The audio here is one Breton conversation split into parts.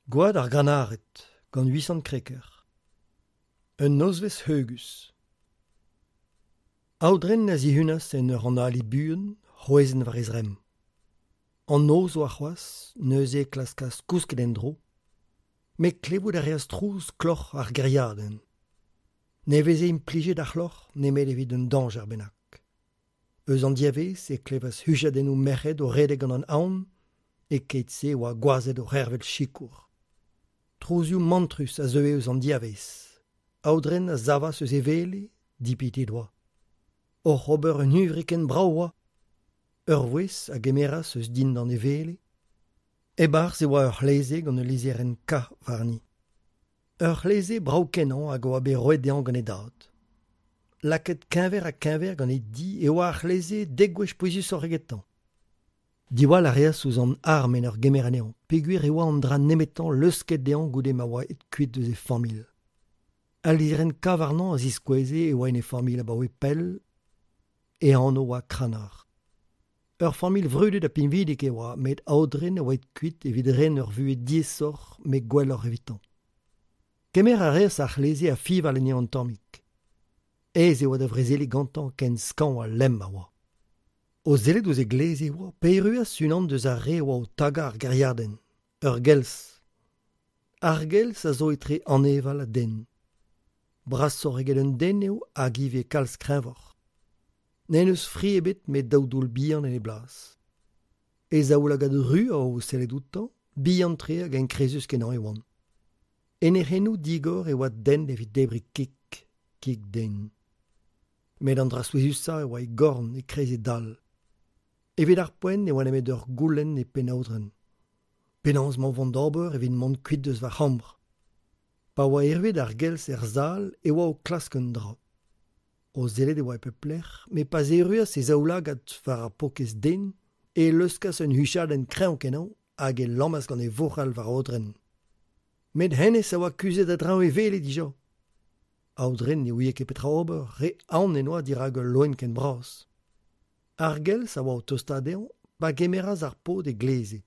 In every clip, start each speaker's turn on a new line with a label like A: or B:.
A: Gwad ar Granared gant Uisant Kreker. Un nozvezh heugus. Aodren a zihunas en ur analiñ buan, c'hwezenn war e zremm. An noz oa c'hoazh, neuze e klaskas kousket en-dro. Met klevout a reas trouz kloc'h ar gêriadenn. Ne veze implijet ar c'hloc'h nemet evit un dañjer bennak. Eus an diavaez e klevas huchadennoù merc'hed o redek gant an aon, E-keit-se e oa gwazed o c'hervel sikour. Trouzioù mantrus a zeue eus an diavaez. Aodren a savas eus e wele, dipitet oa. Oc'h ober un huñvre ken brav oa. Ur vouezh a gemeras eus dindan e wele. E-barzh e oa ur c'hleze gant ul lizherenn K warni. Ur c'hleze brav-kenañ hag a oa bet roet dezhañ gant e dad. Lakaet keñver-ha-keñver gant e di e oa ar c'hleze dek gwech pouezusoc'h egetañ. Diwall a reas ouzh an arm en ur gemer anezhañ peogwir e oa an dra nemetañ leusket dezhañ goude ma oa aet kuit eus e familh. Al lizherenn K warnañ a ziskoueze e oa en e familh abaoe pell, e anv oa Kranar. Ur familh vrudet ha pinvidik e oa met Aodren a oa aet kuit evit ren ur vuhez diaesoc'h met gwelloc'h evitañ. Kemer a reas ar c'hleze ha fiñval anezhañ un tammig. Aes e oa da vrezeliñ gantañ ken skañv ha lemm a oa. O sellet ouzh e gleze e oa pa erruas unan deus ar re a oa o tagañ ar gêriadenn, ur gelz. Ar gelz a zo etre aneval ha den. Brasoc'h eget un den eo hag ivez kalz kreñvoc'h. N'en deus fri ebet met daou doull bihan en e blas. E zaoulagad ru a oa o sellet outañ, bihan-tre hag enkrezus-kenañ e oant. En e c'henoù digor e oa dent evit debriñ kig, kig den. Met an dra souezhusañ e oa e gorn e-kreiz e dal. Evit ar poent ne oa nemet ur goulenn e penn-aodren. Penaos 'mañ vont d'ober evit mont kuit eus va c'hambr ? Pa oa erruet ar gelz er sal e oa o klask un dra. O sellet e oa e pep lec'h met pa'z erruas e zaoulagad war ar paourkaezh den e leuskas un huchadenn kreñv-kenañ hag e lammas gant e vouc'hal war Aodren. Met hennezh a oa kuzhet a-dreñv e wele dija. Aodren ne ouie ket petra ober, re aon en doa dirak ul loen ken bras. Ar gelz a oa o tostaat dezhañ pa gemeras ar paotr e gleze.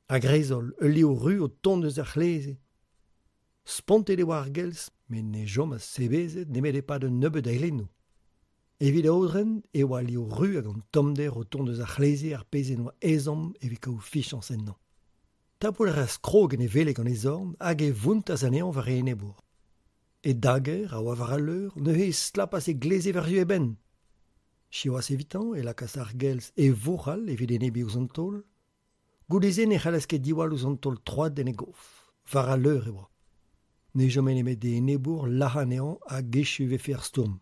A: A-greiz-holl, ul liv ru o tont eus ar c'hleze. Spontet e oa ar gelz, met ne chomas sebezet nemet e-pad un nebeud eilennoù. Evit Aodren e oa al liv ru hag an tommder o tont eus ar c'hleze ar pezh en doa ezhomm evit kaout fichañs ennañ. Tapout a reas krog en e wele gant e zorn hag e vountas anezhañ war e enebour. E dager a oa war al leur, neuze e stlapas e gleze war-zu e benn. Siwazh evitañ e lakaas ar gelz e vouc'hal evit enebiñ ouzh an taol. Goude-se ne c'hallas ket diwall ouzh an taol troad en e gof. War al leur e oa. Ne chome nemet d'e enebour lazhañ anezhañ hag echu e vefe ar stourm.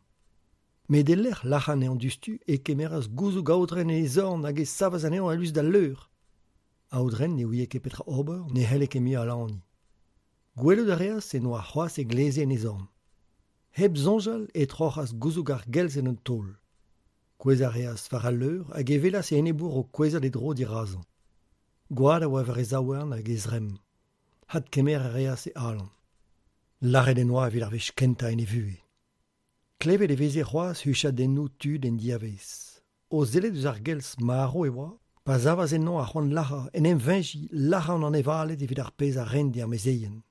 A: Met e-lec'h lazhañ anezhañ diouzhtu e kemeras gouzoug Aodren en e zorn hag e savas anezhañ a-us d'al leur. Aodren ne ouie ket petra ober, ne c'helle ket mui alaniñ. Gwelout a reas en doa c'hoazh e gleze en e zorn. Hep soñjal e troc'has gouzoug ar gelz en un taol. Kouezhañ a reas war al leur hag e welas e enebour o kouezhañ d'e dro dirazañ. Gwad a oa war e zaouarn hag e zremm. Adkemer a reas e alan. Lâret en doa evit ar wech kentañ en e vuhez. Klevet e veze c'hoazh huchadennoù tud en diavaez. O sellet ouzh ar gelz marv e oa pa savas ennañ ar c'hoant lazhañ, en em veñjiñ, lazhañ an anevaled evit ar pezh a raent d'e amezeien.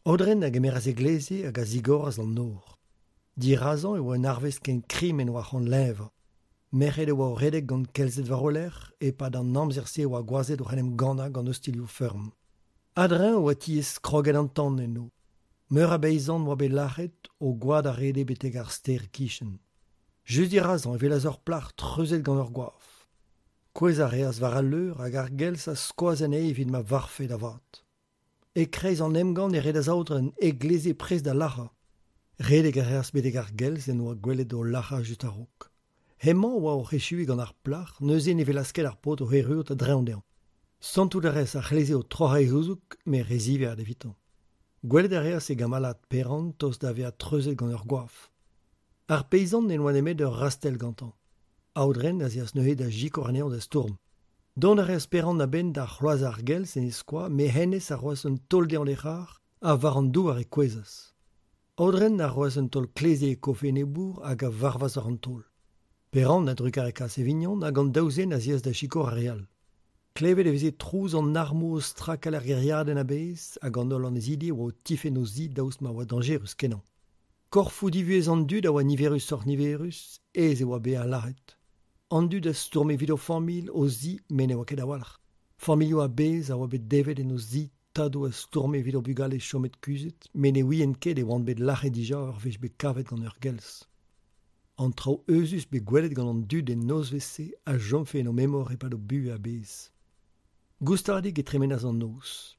A: Aodren a gemeras e gleze hag a zigoras an nor. Dirazañ e oa un arvest ken kri m'en doa c'hoant leñvañ. Merc'hed e oa o redek gant kelzed war o lerc'h, e-pad an amzer-se e oa gwazed oc'h en em gannañ gant ostilhoù feurm. A-dreñv e oa tiez kroget an tan enno. Meur a beizant oa bet lazhet, o gwad a rede betek ar stêr e-kichen. Just dirazañ e welas ur plac'h treuzet gant ur goaf. Kouezhañ a reas war al leur hag ar gelz a skoas anezhi evit ma varvfe da vat. E-kreiz an emgann e redas Aodren e gleze prest da lazhañ. Redek a reas betek ar gelz en doa gwelet o lazhañ just a-raok. Hemañ a oa oc'h echuiñ gant ar plac'h, neuze ne welas ket ar paotr oc'h erruout a-dreñv dezhañ. Santout a reas ar c'hleze o troc'hañ e c'houzoug, met re ziwezhat evitañ. Gwelet a reas e gamalad Peran tost da vezañ treuzet gant ur goaf. Ar peizant ne oa nemet ur rastell gantañ. Aodren az eas neuze da sikour anezhañ da stourm. Dont a reas Peran a-benn da c'hloazañ ar gelz en e skoaz met hennezh a roas un taol dezhañ d'e c'har ha war an douar e kouezhas. Aodren a roas un taol kleze e kof enebour hag a varvas war an taol. Peran a drugarekaas e vignon hag an daou zen az eas da sikour ar re all. Klevet e veze trouz an armoù o strakal er gêriadenn a-bezh hag an holl annezidi a oa o tifenn o zi daoust ma oa dañjerus-kenañ. Korfoù divuhez an dud a oa niverusoc'h-niverus, aes e oa bezañ lazhet. An dud a stourme evit o familh, o zi, met ne oa ket a-walc'h. Familhoù a-bezh a oa bet devet en o zi, tadoù a stourme evit o bugale chomet kuzhet, met ne ouient ket e oant bet lazhet dija ur wech bet kavet gant ur gelz. An traoù euzhus bet gwelet gant an dud en nozvezh-se a chomfe en o memor e-pad o buhez a-bezh. Goustadik e tremenas an noz.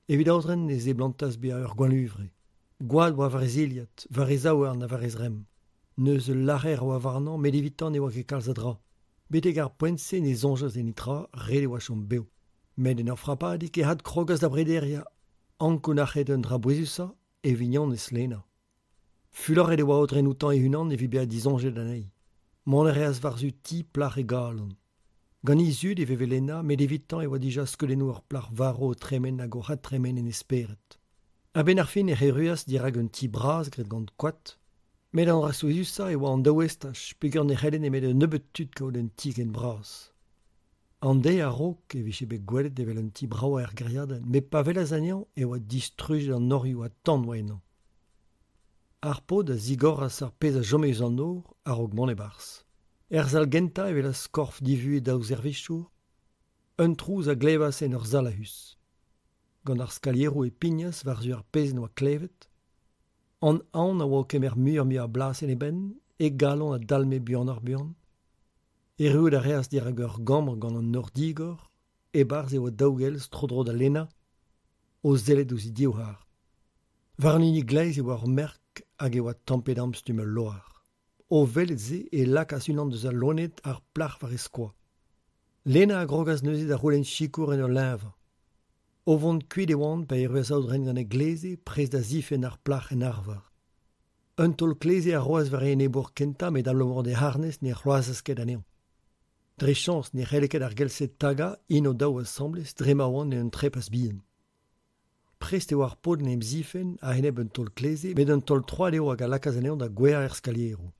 A: Evit Aodren e seblantas bezañ ur gwallhuvre. Gwad oa war e zilhad, war e zaouarn ha war e zremm. Neuz ul lazher a oa warnañ met evitañ ne oa ket kalz a dra. Betek ar poent-se ne soñjas e netra, ret e oa chom bev. Met en ur frapadig e adkrogas da brederiañ. Ankounac'het un dra bouezusañ, e vignonez Lena. Fuloret e oa Aodren outañ e-unan evit bezañ disoñjet anezhi. Mont a reas war-zu ti plac'h e galon. Gant he zud e veve Lena met evitañ e oa dija skeudennoù ur plac'h varv o tremen hag oc'h adtremen en e spered. A-benn ar fin ec'h erruas dirak un ti bras graet gant koad. Met an dra souezhusañ e oa an daou estaj peogwir ne c'helle nemet un nebeud tud kaout un ti ken bras. An deiz a-raok e vije bet gwelet evel un ti brav er gêriadenn met pa welas anezhañ e oa distrujet an norioù ha tan oa ennañ. Ar paotr a zigoras ar pezh a chome eus an nor a-raok mont e-barzh. Er sal gentañ e welas korf divuhez daou servijour. Un trouz a glevas en ur sal a-us. Gant ar skalieroù e pignas war-zu ar pezh en doa klevet. An aon a oa o kemer muioc'h-mui a blas en e benn, e galon a dalme buanoc'h-buan. Erruout a reas dirak ur gambr gant an nor digor, e-barzh e oa daou gelz tro-dro da Lena, o sellet ouzh he divhar. War an hini gleiz e oa ur merk hag e oa tamm-pe-damm stumm ul loar. O welet se e lakaas unan eus al loened ar plac'h war e skoaz. Lena a grogas neuze da c'houlenn sikour en ur leñvañ. O vont kuit e oant pa erruas Aodren gant e gleze prest da zifenn ar plac'h en arvar. Un taol kleze a roas war e enebour kentañ met abalamour d'e harnez ne c'hloazas ket anezhañ. Dre chañs ne c'helle ket ar gell-se tagañ int o-daou asambles dre ma oant en un trepas bihan. Prest e oa ar paotr en em zifenn a-enep un taol kleze met un taol troad eo hag a lakaas anezhañ da gouezhañ er skalieroù.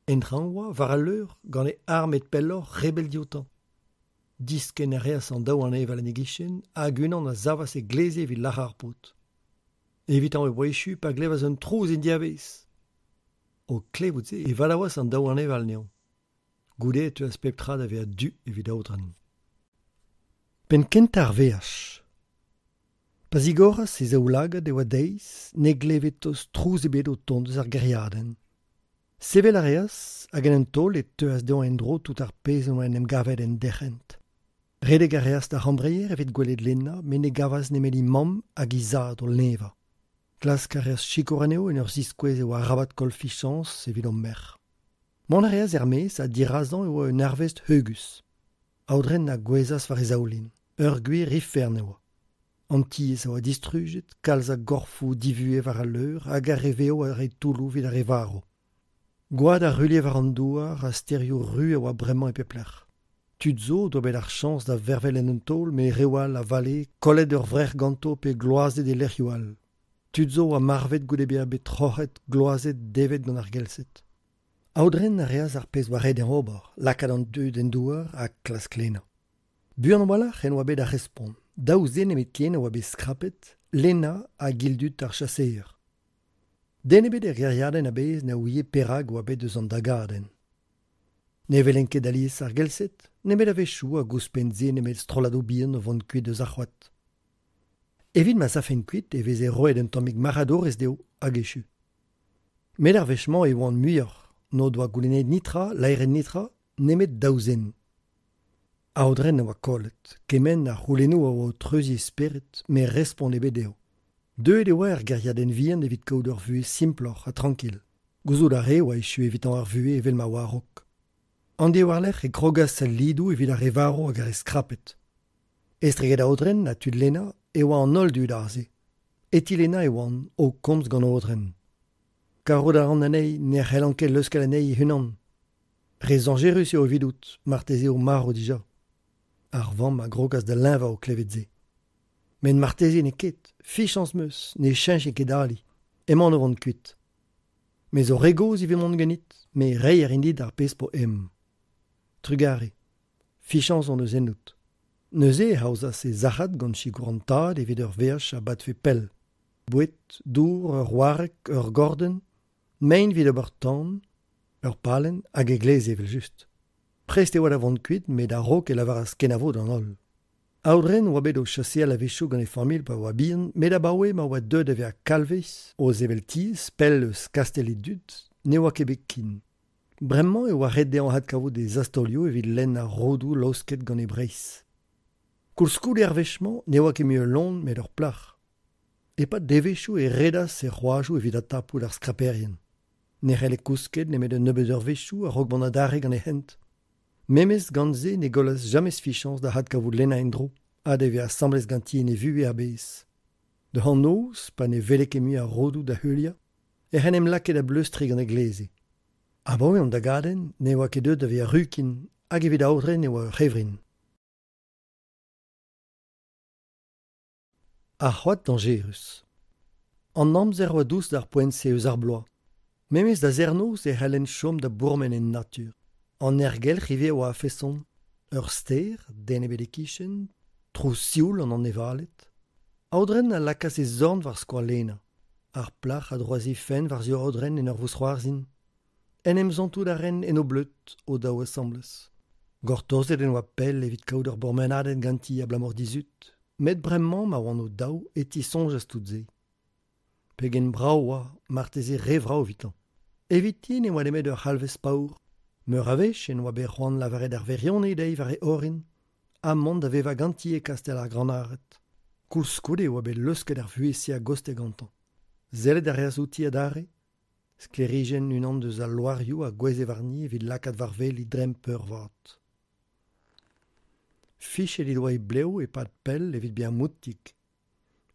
A: En traoñ oa, war al leur, gant e arm pelloc'h rebell dioutañ. Diskenn a reas an daou aneval en e gichen hag unan a savas e gleze evit lazhañ ar paotr. Evitañ e oa echu pa glevas un trouz en diavaez. O klevout se e valaouas an daou aneval anezhañ. Goude e teuas pep tra da vezañ du evit Aodren. Penn-kentañ ar veaj. Pa zigoras e zaoulagad e oa deiz, ne gleve tost trouz ebet o tont eus ar gêriadenn. Sevel a reas hag en un taol e teuas dezhañ en-dro tout ar pezh a oa en em gavet en derc'hent. Redek a reas d'ar c'hambreier evit gwelet Lena met ne gavas nemet he mamm hag he zad o leñvañ. Klask a reas sikour anezho en ur ziskouez e oa arabat koll fichañs evit o merc'h. Mont a reas er-maez ha dirazañ e oa un arvest heugus. Aodren a gouezhas war e zaoulin. Ur gwir ifern e oa. An tiez a oa distrujet, kalz a gorfoù divuhez war al leur hag ar re vev a rae toulloù evit ar re varv. Gwad a ruilhe war an douar ha stêrioù ruz a oa bremañ e pep lec'h. Tud zo o doa bet ar chañs da vervel en un taol met reoù all a valee, kollet ur vrec'h ganto pe gloazet e lec'hioù all. Tud zo a oa marvet goude bezañ bet troc'het, gloazet, devet gant ar gelsed. Aodren a reas ar pezh oa ret dezhañ ober, lakaat an dud en douar ha klask Lena. Buan a-walc'h en doa bet ar respont. Daou zen nemetken a oa bet skrapet, Lena hag Ildut ar chaseer. Den ebet er gêriadenn a-bezh na ouie perak oa bet eus an dagadenn. Ne welen ket alies ar gelsed, nemet a-wechoù hag ouzhpenn-se nemet strolladoù bihan o vont kuit eus ar c'hoad. Evit ma savfent kuit e veze roet un tammig marc'hadourezh dezho hag echu. Met ar wech-mañ e oant muioc'h, n'o doa goulennet netra, laeret netra, nemet daou zen. Aodren a oa kollet, kement a c'houlennoù a oa o treuziñ e spered, met respont ebet dezho. Deuet e oa er gêriadenn vihan evit kaout ur vuhez simploc'h ha trankil. Gouzout a rae e oa echu evitañ ar vuhez evel ma oa a-raok. An deiz war-lerc'h e krogas al lidoù evit ar re varv hag ar re skrapet. Estreget Aodren ha tud Lena e oa an holl dud aze. E ti Lena e oant, o komz gant Aodren. Karout a ran anezhi, ne c'hellan ket leuskel anezhi he-unan. Re zañjerus eo evidout, marteze eo marv dija. Ar vamm a grogas da leñvañ o klevet se. Met marteze n'eo ket, fichañs 'm eus, ne cheñchin ket ali. Emaon o vont kuit. Me zo re gozh evit mont ganit, met reiñ a rin dit ar pezh 'po ezhomm. Trugarez. Fichañs hon eus ennout. Neuze ec'h aozas e sac'had gant sikour an tad evit ur veaj a badfe pell. Boued, dour, ur wareg, ur gordenn, mein evit ober tan, ur palenn hag e gleze evel-just. Prest e oa da vont kuit met a-raok e lavaras kenavo d'an holl. Aodren oa bet o chaseal a-wechoù gant e familh pa oa bihan met abaoe ma oa deuet da vezañ kalvez o sevel tiez pell eus kastell e dud ne oa ket bet ken. Bremañ e oa ret dezhañ adkavout e zastaolioù evit lenn ar rodoù laosket gant e breizh. Koulskoude ar wech-mañ ne oa ket mui ul loen met ur plac'h. E-pad devezhioù e redas er c'hoajoù evit adtapout ar skraperien. Ne c'helle kousket nemet un nebeud eurvezhioù a-raok mont adarre gant e hent. Memes gant se ne gollas james fichañs da adkavout Lena en-dro ha da vezañ asambles ganti en e vuhez a-bezh. Da noz, pa ne wele ket mui ar rodoù da heuliañ, ec'h en em lakae da bleustriñ gant e gleze. Abaoe an dagadenn ne oa ket deuet da vezañ rukin hag evit aotren e oa ur c'hevrin. Ar c'hoad dañjerus. An amzer a oa dous d'ar poent-se eus ar bloaz. Memes da serr-noz e c'hellen chom da bourmen en natur. An aergelc'h ivez a oa a-feson. Ur stêr, den ebet e-kichen, trouz sioul an anevaled. Aodren a lakaas e zorn war skoaz Lena. Ar plac'h a droas he fenn war-zu Aodren en ur vousc'hoarzhin. En em santout a raent en o bleud, o-daou asambles. Gortozet en oa pell evit kaout ur bourmenadenn ganti abalamour d'he zud, met bremañ ma oant o-daou e tisoñjas tout se. Pegen brav oa, marteze re vrav evitañ. Eviti ne oa nemet ur c'halvez paour. Meur a wech en oa bet c'hoant lavaret ar wirionez dezhi war e orin ha mont da vevañ ganti e kastell ar Granared. Koulskoude e oa bet leusket ar vuhez-se a-gostez gantañ. Sellet a reas outi adarre. Sklêrijenn unan eus al loarioù a gouezhe warni evit lakaat war-wel he dremm peurvat. Fichet he doa he blev e-pad pell evit bezañ moutik.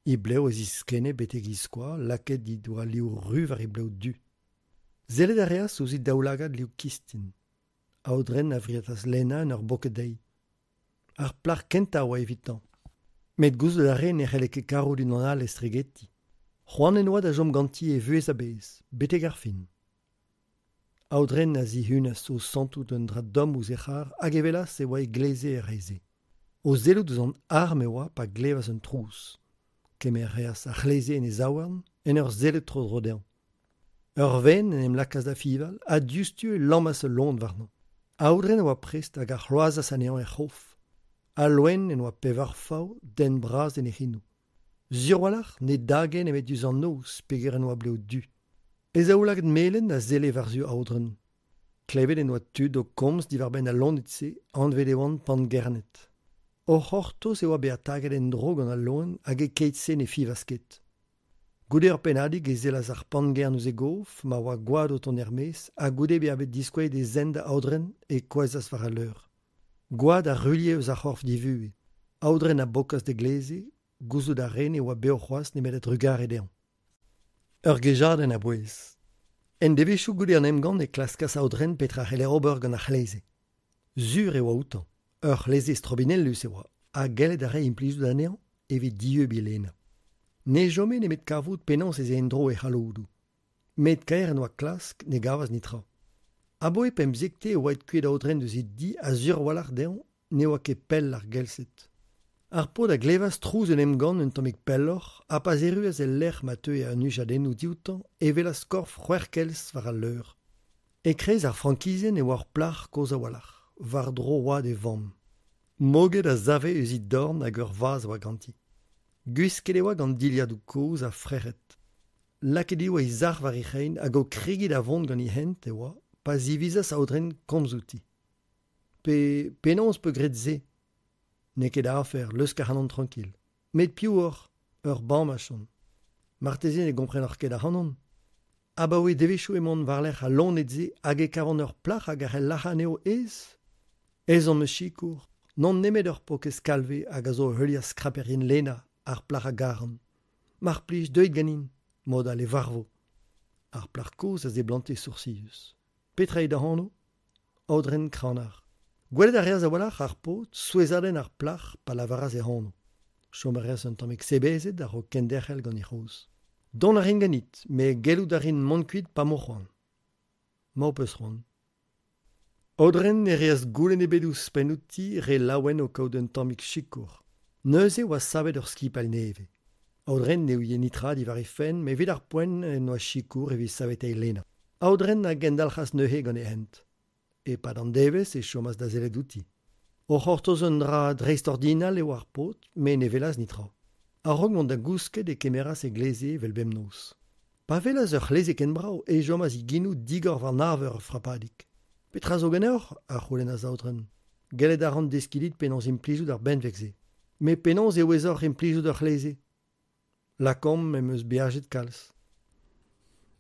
A: He blev a ziskenne betek he skoaz lakaet he doa liv ruz war he blev du. Sellet a reas ouzh he daoulagad liv kistin. Aodren a vriatas Lena en ur boket dezhi. Ar plac'h kentañ a oa evitañ. Met gouzout a rae ne c'helle ket karout unan all estregeti. C'hoant en doa da chom ganti e vuhez a-bezh, betek ar fin. Aodren a zihunas o santout un dra domm ouzh e c'har hag e welas e oa e gleze er re-se. O sellout ouzh an arm e oa pa glevas un trouz. Kemer a reas ar c'hleze en e zaouarn en ur sellet tro-dro dezhañ. Ur vaen en em lakaas da fiñval ha diouzhtu e lammas ul loen warnañ. Aodren a oa prest hag a c'hloazas anezhañ er c'hof. Al loen en doa pevar fav, dent bras en e c'henoù. Sur a-walc'h ne dage nemet diouzh an noz peger en doa blev du. E zaoulagad melen a selle war-zu Aodren. Klevet en doa tud o komz diwar-benn al loened-se anvet e oant pangerned. O c'hortoz e oa bezañ taget en-dro gant al loen hag e-keit-se ne fiñvas ket. Goude ur pennadig e sellas ar panngern ouzh e gof ma oa gwad o tont er-maez ha goude bezañ bet diskouezet e zent da Aodren e kouezhas war al leur. Gwad a ruilhe eus ar c'horf divuhez. Aodren a bokas d'e gleze, gouzout a rae ne oa bev c'hoazh nemet a-drugarez dezhañ. Ur gejadenn a-bouez. En devezhioù goude an emgann e klaskas Aodren petra c'heller ober gant ar c'hleze. Sur e oa outañ. Ur c'hleze strobinellus e oa ha gellet a rae implijout anezhañ evit dieubiñ Lena. Ne chome nemet kavout penaos ez ae en-dro e c'halloudoù. Met kaer en doa klask ne gavas netra. Abaoe pemzektez e oa aet kuit Aodren eus e di ha sur a-walc'h dezhañ ne oa ket pell ar Gelsed. Ar paotr a glevas trouz un emgann un tammig pelloc'h ha pa'z erruas el lec'h ma teue an huchadennoù dioutañ e welas korf c'hwec'h kelz war al leur. E-kreiz ar frankizenn e oa ur plac'h kozh a-walc'h, war-dro oad e vamm. Moged a save eus he dorn hag ur vazh a oa ganti. Gwisket e oa gant dilhadoù kozh ha frec'het. Lakaet e oa he sac'h war he c'hein hag o kregiñ da vont gant he hent e oa pa zivizas Aodren komz outi. Pe penaos 'peus graet se ? N'eo ket da afer, leusk ac'hanon trankil. Met piv oc'h ? Ur bamaj on. Marteze ne gomprenoc'h ket ac'hanon. Abaoe devezhioù emaon war-lerc'h al loened-se hag e kavan ur plac'h hag a c'hell lac'hañ anezho aes. Ezhomm eus sikour. N'on nemet ur paourkaezh kalvez hag a zo o heuliañ skraperien Lena, ar plac'h a garan. Mar plij, deuit ganin, mod all e varvo. Ar plac'h kozh a seblante soursius. Petra eo da anv ? Aodren Kranard. Gwelet a reas a-walc'h ar paotr souezhadenn ar plac'h pa lavaras e anv. Chom a reas un tammig sebezet a-raok kenderc'hel gant he c'hozh. Dont a rin ganit, met gellout a rin mont kuit pa 'mo c'hoant. Ma ho peus c'hoant. Aodren ne reas goulenn ebet ouzhpenn outi, re laouen o kaout un tammig sikour. Neuze e oa savet ur skipailh nevez. Aodren ne ouie netra diwar he fenn met evit ar poent en doa sikour evit saveteiñ Lena. Aodren a gendalc'has neuze gant e hent. E-pad an devezh e chomas da sellet outi. O c'hortoz un dra dreistordinal e oa ar paotr met ne welas netra. A-raok mont da gousket e kemeras e gleze evel bemnoz. Pa welas ur c'hleze ken brav e chomas he genoù digor war naver ur frapadig. Petra zo ganeoc'h ? a c'houlennas Aodren. Gellet a ran deskiñ dit penaos implijout ar benveg-se. Met penaos e ouezoc'h implijout ur c'hleze ? Lakaomp em eus beajet kalz.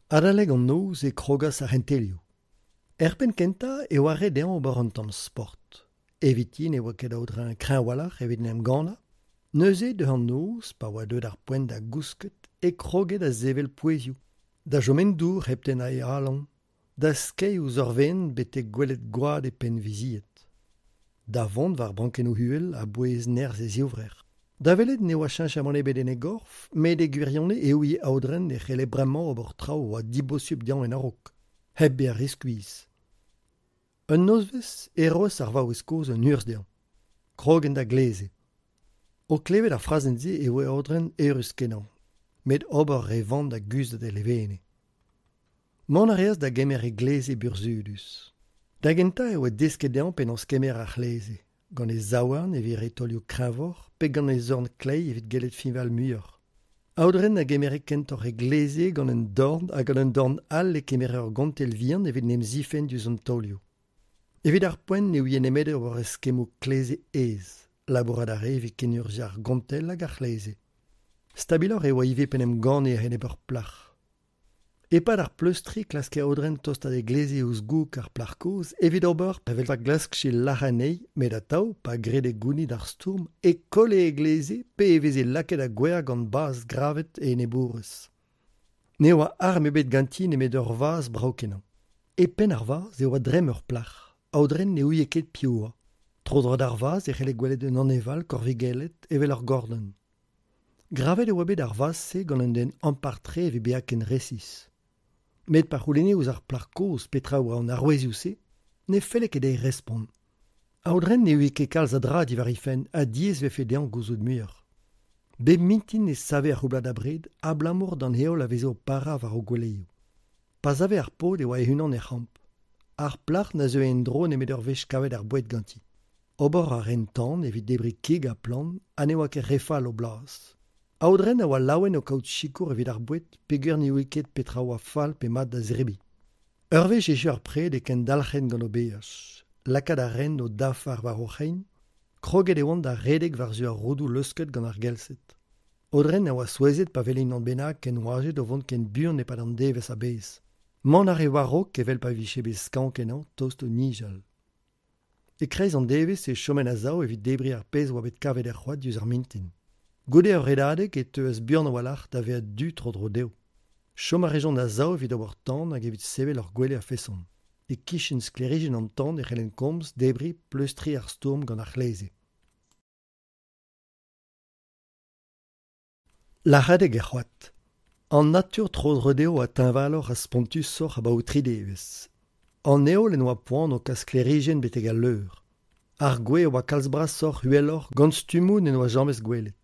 A: Adalek an noz e krogas ar c'hentelioù. Er penn-kentañ e oa ret dezhañ ober un tamm sport. Eviti ne oa ket Aodren kreñv a-walc'h evit en em gannañ. Neuze, deuet an noz, pa oa deuet ar poent da gousket, e kroge da sevel pouezioù, da chom en dour hep tennañ e alan, da skeiñ ouzh ur vaen betek gwelet gwad e penn vizied. Da vont war bankennoù uhel a-bouez nerzh e zivrec'h. Da welet ne oa cheñchamant ebet en e gorf, met e gwirionez e ouie Aodren e c'helle bremañ ober traoù a oa dibosupl dezhañ en a-raok, hep bezañ re skuizh. Un nozvezh e roas ar vaouez kozh un urzh dezhañ. Krog en da gleze. O klevet ar frazenn-se e voe Aodren eürus-kenañ, met ober e van da guzhat e levenez. Mont a reas da gemer e gleze burzhudus. Da gentañ e oa desket dezhañ penaos kemer ar c'hleze, gant e zaouarn evit reiñ taolioù kreñvoc'h pe gant e zorn kleiz evit gellet fiñval muioc'h. Aodren a gemere kentoc'h e gleze gant un dorn ha gant un dorn all e kemere ur gontell vihan evit en em zifenn diouzh an taolioù. Evit ar poent ne ouie nemet ober eskemmoù kleze aes. Labourat a rae evit kenurzhiañ ar gontell hag ar c'hleze. Stabiloc'h e oa ivez p'en em ganne a-enep ur plac'h. E-pad ar pleustriñ klaske Aodren tostaat e gleze ouzh goûg ar plac'h kozh evit ober evel pa glaskje lac'hañ anezhi met atav pa grede gounit ar stourm e kolle e gleze pe e veze lakaet a-gouezhañ gant bazh gravet e enebourez. Ne oa arm ebet ganti nemet ur vazh brav-kenañ. E penn ar vazh e oa dremm ur plac'h. Aodren ne ouie ket piv oa. Tro-dro d'ar vazh e c'helle gwelet un aneval korvigellet evel ur gordenn. Gravet e oa bet ar vazh-se gant un den ampart-tre evit bezañ ken resis. Met pa c'houlenne ouzh ar plac'h kozh petra oa an arouezioù-se, ne felle ket dezhi respont. Aodren ne ouie ket kalz a dra diwar he fenn ha diaes 'vefe dezhañ gouzout muioc'h. Bep mintin e save ar c'houblad abred abalamour d'an heol a veze o parañ war o gweleioù. Pa save ar paotr e oa e-unan er c'hamp. Ar plac'h na zeue en-dro nemet ur wech kavet ar boued ganti. Ober a raent tan evit debriñ kig ha plant ha ne oa ket re fall o blaz. Aodren a oa laouen o kaout sikour evit ar boued peogwir ne ouie ket petra oa fall pe mat da zebriñ. Ur wech echu ar pred e kendalc'hent gant o beaj. Lakaat a raent o dafar war o c'hein. Kroget e oant da redek war-zu ar roudoù leusket gant ar Gelsed. Aodren a oa souezhet pa wele unan bennak ken oajet o vont ken buan e-pad an devezh a-bezh. Mont a rae war-raok evel pa vije bet skañv-kenañ tost o nijal. E-kreiz an devezh e choment a-sav evit debriñ ar pezh a oa bet kavet er c'hoad diouzh ar mintin. Goude ur redadeg e teuas buan a-walc'h da vezañ du tro-dro dezho. Chom a rejont a-sav evit ober tan hag evit sevel ur gwele a-feson. E-kichen sklêrijenn an tan e c'hellent komz, debriñ, pleustriñ ar stourm gant ar c'hleze. Lac'hadeg er c'hoad. An natur tro-dro dezho a oa teñvaloc'h ha spontusoc'h abaoe tri devezh. An heol en doa poan o kas sklêrijenn betek al leur. Ar gwez a oa kalz brasoc'h, uheloc'h, gant stummoù n'en doa james gwelet.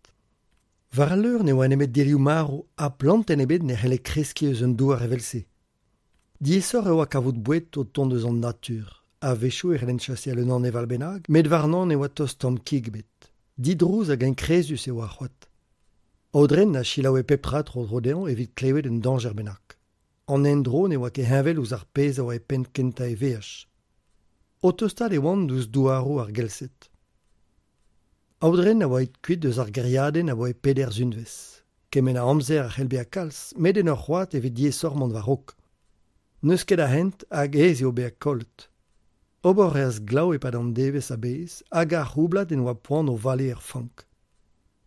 A: War al leur ne oa nemet delioù marv ha plantenn ebet ne c'helle kreskiñ eus un douar evel-se. Diaesoc'h e oa kavout boued o tont eus an natur. A-wechoù e c'hellent chaseal un aneval bennak, met warnañ ne oa tost tamm kig ebet. Didrouz hag enkrezus e oa ar c'hoad. Aodren a selaoue pep tra tro-dro dezhañ evit klevet un dañjer bennak. An endro ne oa ket heñvel ouzh ar pezh a oa e penn kentañ e veaj. O tostaat e oant ouzh douaroù ar Gelsed. Aodren a oa aet kuit eus ar gêriadenn abaoe peder zunvezh. Kement a amzer a c'hell bezañ kalz, met en ur c'hoad e vez diaesoc'h mont war-raok. N'eus ket a hent hag aes eo bezañ kollet. Ober a reas glav e-pad an devezh a-bezh hag ar c'houblad en doa poan o vale er fank.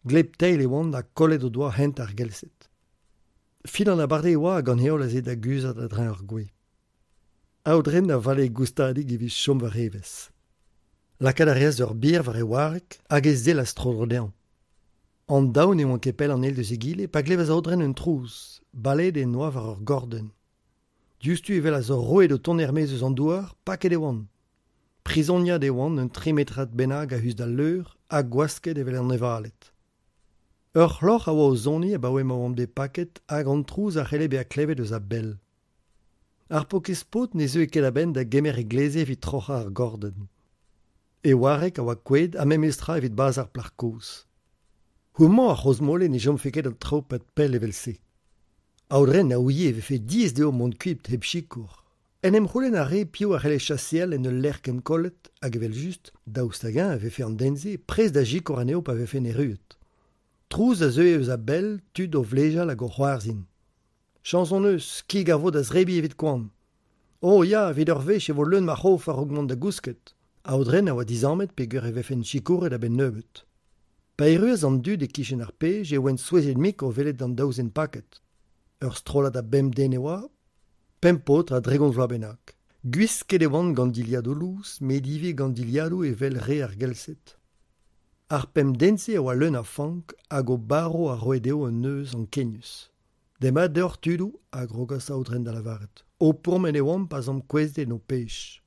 A: Gleb-teil e oant ha kollet o doa hent ar Gelsed. Fin an abardaez e oa hag an heol aze da guzhat a-dreñv ar gwez. Aodren a vale goustadik evit chom war evezh. Lakaat a reas ur bir war e wareg hag e sellas tro-dro dezhañ. An daou ne oant ket pell an eil deus egile pa glevas Aodren un trouz, baleet en doa war ur gordenn. Diouzhtu e welas ur roued o tont er-maez eus an douar, paket e oant. Prizoniad e oant un tri metrad bennak a-us d'al leur ha gwasket evel anevaled. Ur c'hloc'h a oa o soniñ abaoe ma oamp bet paket hag an trouz a c'helle bezañ klevet eus a-bell. Ar paourkaezh paotr ne zeue ket a-benn da gemer e gleze evit troc'hañ ar gordenn. E wareg a oa kouezhet ha memes tra evit bazh ar plac'h kozh. Homañ a c'hrozmole ne chomfe ket an traoù 'pad pell evel-se. Aodren a ouie e vefe diaes dezho mont kuit hep sikour. En em c'houlenn a rae piv a c'helle chaseal en ul lec'h ken kollet hag evel-just, daoust hag-eñ e vefe an den-se prest da sikour anezho pa vefent erruet. Trouz a zeue eus a-bell, tud o vlejal hag o c'hoarzhin. Chañs hon eus, kig a vo da zebriñ evit koan. Oh ya, evit ur wech e vo leun ma c'hof a-raok mont da gousket. Aodren a oa dizammet peogwir e vefen sikouret a-benn nebeut. Pa erruas an dud e-kichen ar pej e oant souezhet-mik o welet an daou zen paket. Ur strollad a bemp den e oa, pemp paotr ha 30 vloaz bennak. Gwisket e oant gant dilhadoù lous, met ivez gant dilhadoù evel re ar Gelsed. Ar pemp den-se a oa leun a fank hag o barv a roe dezho un neuz ankenius. Demat deoc'h tudoù, a grogas Aodren da lavaret. O pourmen e oamp pa'z omp kouezhet en ho pech.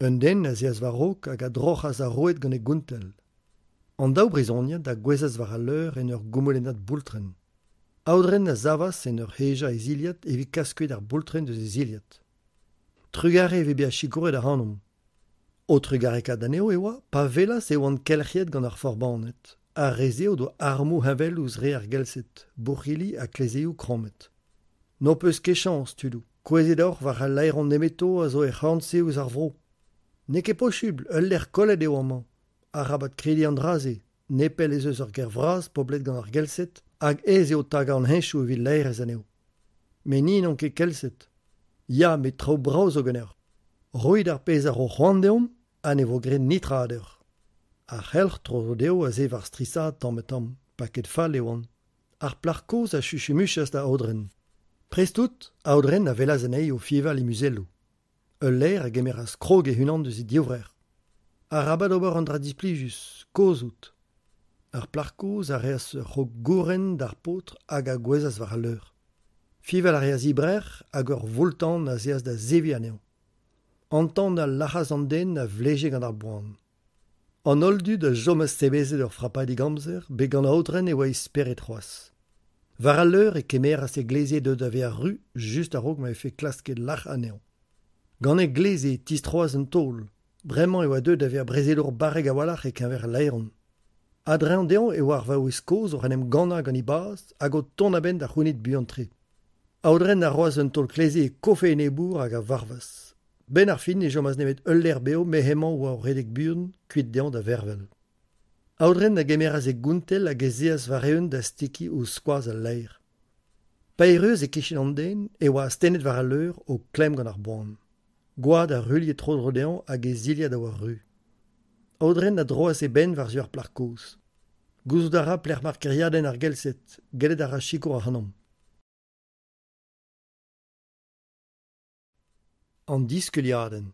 A: Un den az eas war-raok hag a droc'has ar roued gant e gountell. An daou brizoniad a gouezhas war al leur en ur goumoulennad boultrenn. Aodren a savas en ur hejañ e zilhad evit kas kuit ar boultrenn eus e zilhad. Trugarez evit bezañ sikouret ac'hanomp. O trugarekaat anezho e oa pa welas e oant kelc'hiet gant ar forbaned. Ar re-se o doa armoù heñvel ouzh re ar Gelsed, bouc'hili ha klezeioù krommet. N'ho peus ket chañs, tudoù. Kouezhet oc'h war al laeron nemeto a zo er c'horn-se eus ar vro. N'eo ket posubl, ul lec'h kollet eo amañ. Arabat krediñ an dra-se. Nepell ez eus ur gêr vras poblet gant ar Gelsed hag aes eo tagañ an henchoù evit laerezh anezho. Met ni n'omp ket Kelsed. Ya, met traoù brav zo ganeoc'h. Roit ar pezh a ro c'hoant deomp ha ne vo graet netra deoc'h. Ar c'helc'h tro-dro dezho a zeu war strishaat tamm-ha-tamm, paket fall e oant. Ar plac'h kozh a chuchumuchas da Aodren. Prest out, Aodren a welas anezhi o fiñval he muzelloù. Ul laer a gemeras krog e-unan eus he divrec'h. Arabat ober un dra displijus, kozh out. Ar plac'h kozh a reas ur c'hrog gouren d'ar paotr hag a gouezhas war al leur. Fiñval a reas he brec'h hag ur voul-tan az eas da zeviñ anezhañ. An tan a lac'has an den a vleje gant ar boan. An holl dud a chomas sebezet ur frapadig amzer, bet gant Aodren e oa e spered c'hoazh. War al leur e kemeras e gleze deuet da vezañ ru just a-raok ma vefe klasket lac'hañ anezhañ. Gant e gleze e tistroas un taol. Bremañ e oa deuet da vezañ brezelour barrek a-walc'h e-keñver al laeron. A-dreñv dezhañ e oa ar vaouez kozh oc'h en em gannañ gant he bazh hag o tont a-benn da c'hounit buan-tre. Aodren a roas un taol kleze e kof e enebour hag a varvas. Benn ar fin ne chomas nemet ul laer bev met hemañ oa o redek buan, kuit dezhañ da vervel. Aodren a gemeras e gountell hag ez eas war-eeun da stekiñ ouzh skoaz al laer. Pa erruas e-kichen an den e oa astennet war al leur o klemm gant ar boan. Gwad a ruilhe tro-dro dezhañ hag e zilhad a oa ru. Aodren a droas e benn war-zu ar plac'h kozh. Gouzout a ra pelec'h emañ kêriadenn ar Gelsed, gellet a ra sikour ac'hanomp. An diskuliadenn.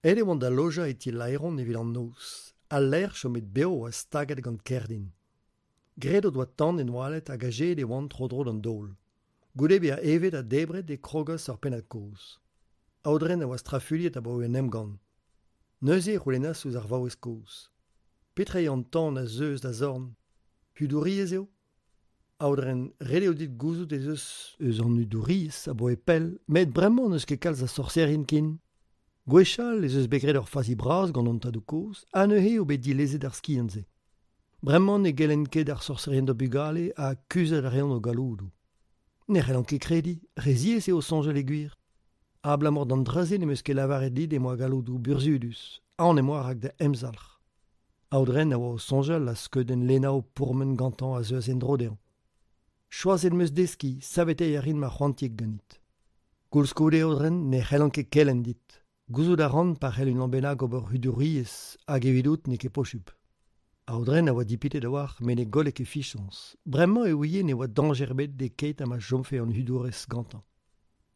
A: Aet e oant da lojañ e ti laeron evit an noz. Al laer chomet bev a oa staget gant kerdin. Graet o doa tan en oaled hag azeet e oant tro-dro d'an daol. Goude bezañ evet ha debret e krogas ur pennad-kozh. Aodren a oa strafuilhet abaoe un emgann. Neuze e c'houlennas ouzh ar vaouez kozh. Petra eo an tan a zeu eus da zorn ? Hudouriezh eo ? Aodren, ret eo dit gouzout ez eus eus an hudouriezh abaoe pell, met bremañ n'eus ket kalz a sorserien ken. Gwechall ez eus bet graet ur fazi bras gant hon tadoù-kozh ha neuze eo bet dilezet ar skiant-se. Bremañ ne gelenn ket ar sorserien d'o bugale ha kuzhat a reont o galloudoù. Ne c'hellan ket krediñ, re ziaes eo soñjal e gwir. Abalamour d'an dra-se n'em eus ket lavaret dit em boa galloudoù burzhudus, aon em boa rak da emzalc'h. Aodren a oa o soñjal ha skeudenn Lena o pourmen gantañ a zeuas en-dro dezhañ. Choazet 'm eus deskiñ, saveteiñ a rin ma c'hoantieg ganit. Koulskoude, Aodren, ne c'hellan ket kelenn dit. Gouzout a ran pa c'hell unan bennak ober hudouriezh hag evidout n'eo ket posupl. Aodren a oa dipitet a-walc'h met ne golle ket fichañs. Bremañ e ouie ne oa dañjer ebet e-keit ha ma chomfe an hudourez gantañ.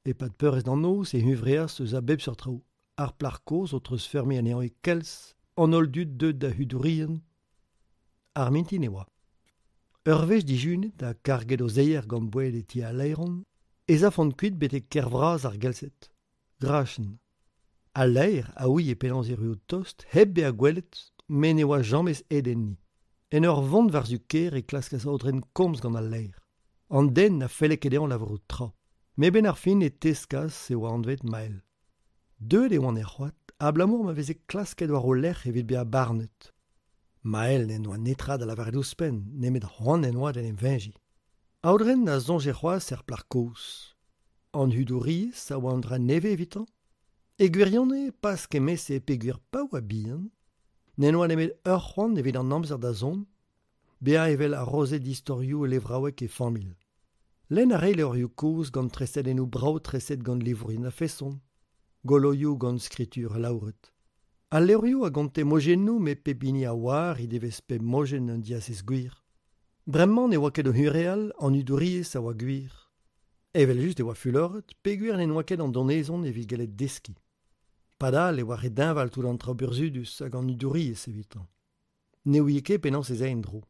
A: E-pad peurrest an noz e huñvreas eus a bep seurt traoù. Ar plac'h kozh o treuzfeurmiñ anezhañ e Kells, an holl dud deuet da hudourien. Ar mintin e oa. Ur wech dijunet ha karget o zeier gant boued e ti al laeron ez afont kuit betek kêr vras ar Gelsed, Grachenn. Al laer a ouie penaos erruout tost hep bezañ gwelet met ne oa james aet enni. En ur vont war-zu kêr e klaskas Aodren komz gant al laer. An den na felle ket dezhañ lavarout tra. Met 'benn ar fin e teskas e oa anvet Mael. Deuet e oant er c'hoad abalamour ma veze klasket war o lerc'h evit bezañ barnet. Mael n'en doa netra da lavaret ouzhpenn nemet c'hoant en doa d'en em veñjiñ. Aodren a soñje c'hoazh er plac'h kozh. An hudouriezh a oa un dra nevez evitañ. E gwirionez, pas kement-se peogwir pa oa bihan, n'en doa nemet ur c'hoant evit an amzer da zont, bezañ evel harozed istorioù levraoueg e familh. Lenn a rae levrioù kozh gant tresadennoù brav treset gant livourien a-feson, goloioù gant skritur alaouret. Al levrioù a gonte mojennoù met pep hini a oar he devez pep mojenn un diazez gwir. Bremañ ne oa ket o huñvreal, an hudouriezh a oa gwir. Evel-just e oa fuloret peogwir n'en doa ket an donezon evit gellet deskiñ. Padal e oa re deñval tout an traoù burzhudus hag an hudouriezh evitañ. Ne ouie ket penaos ez ae en-dro.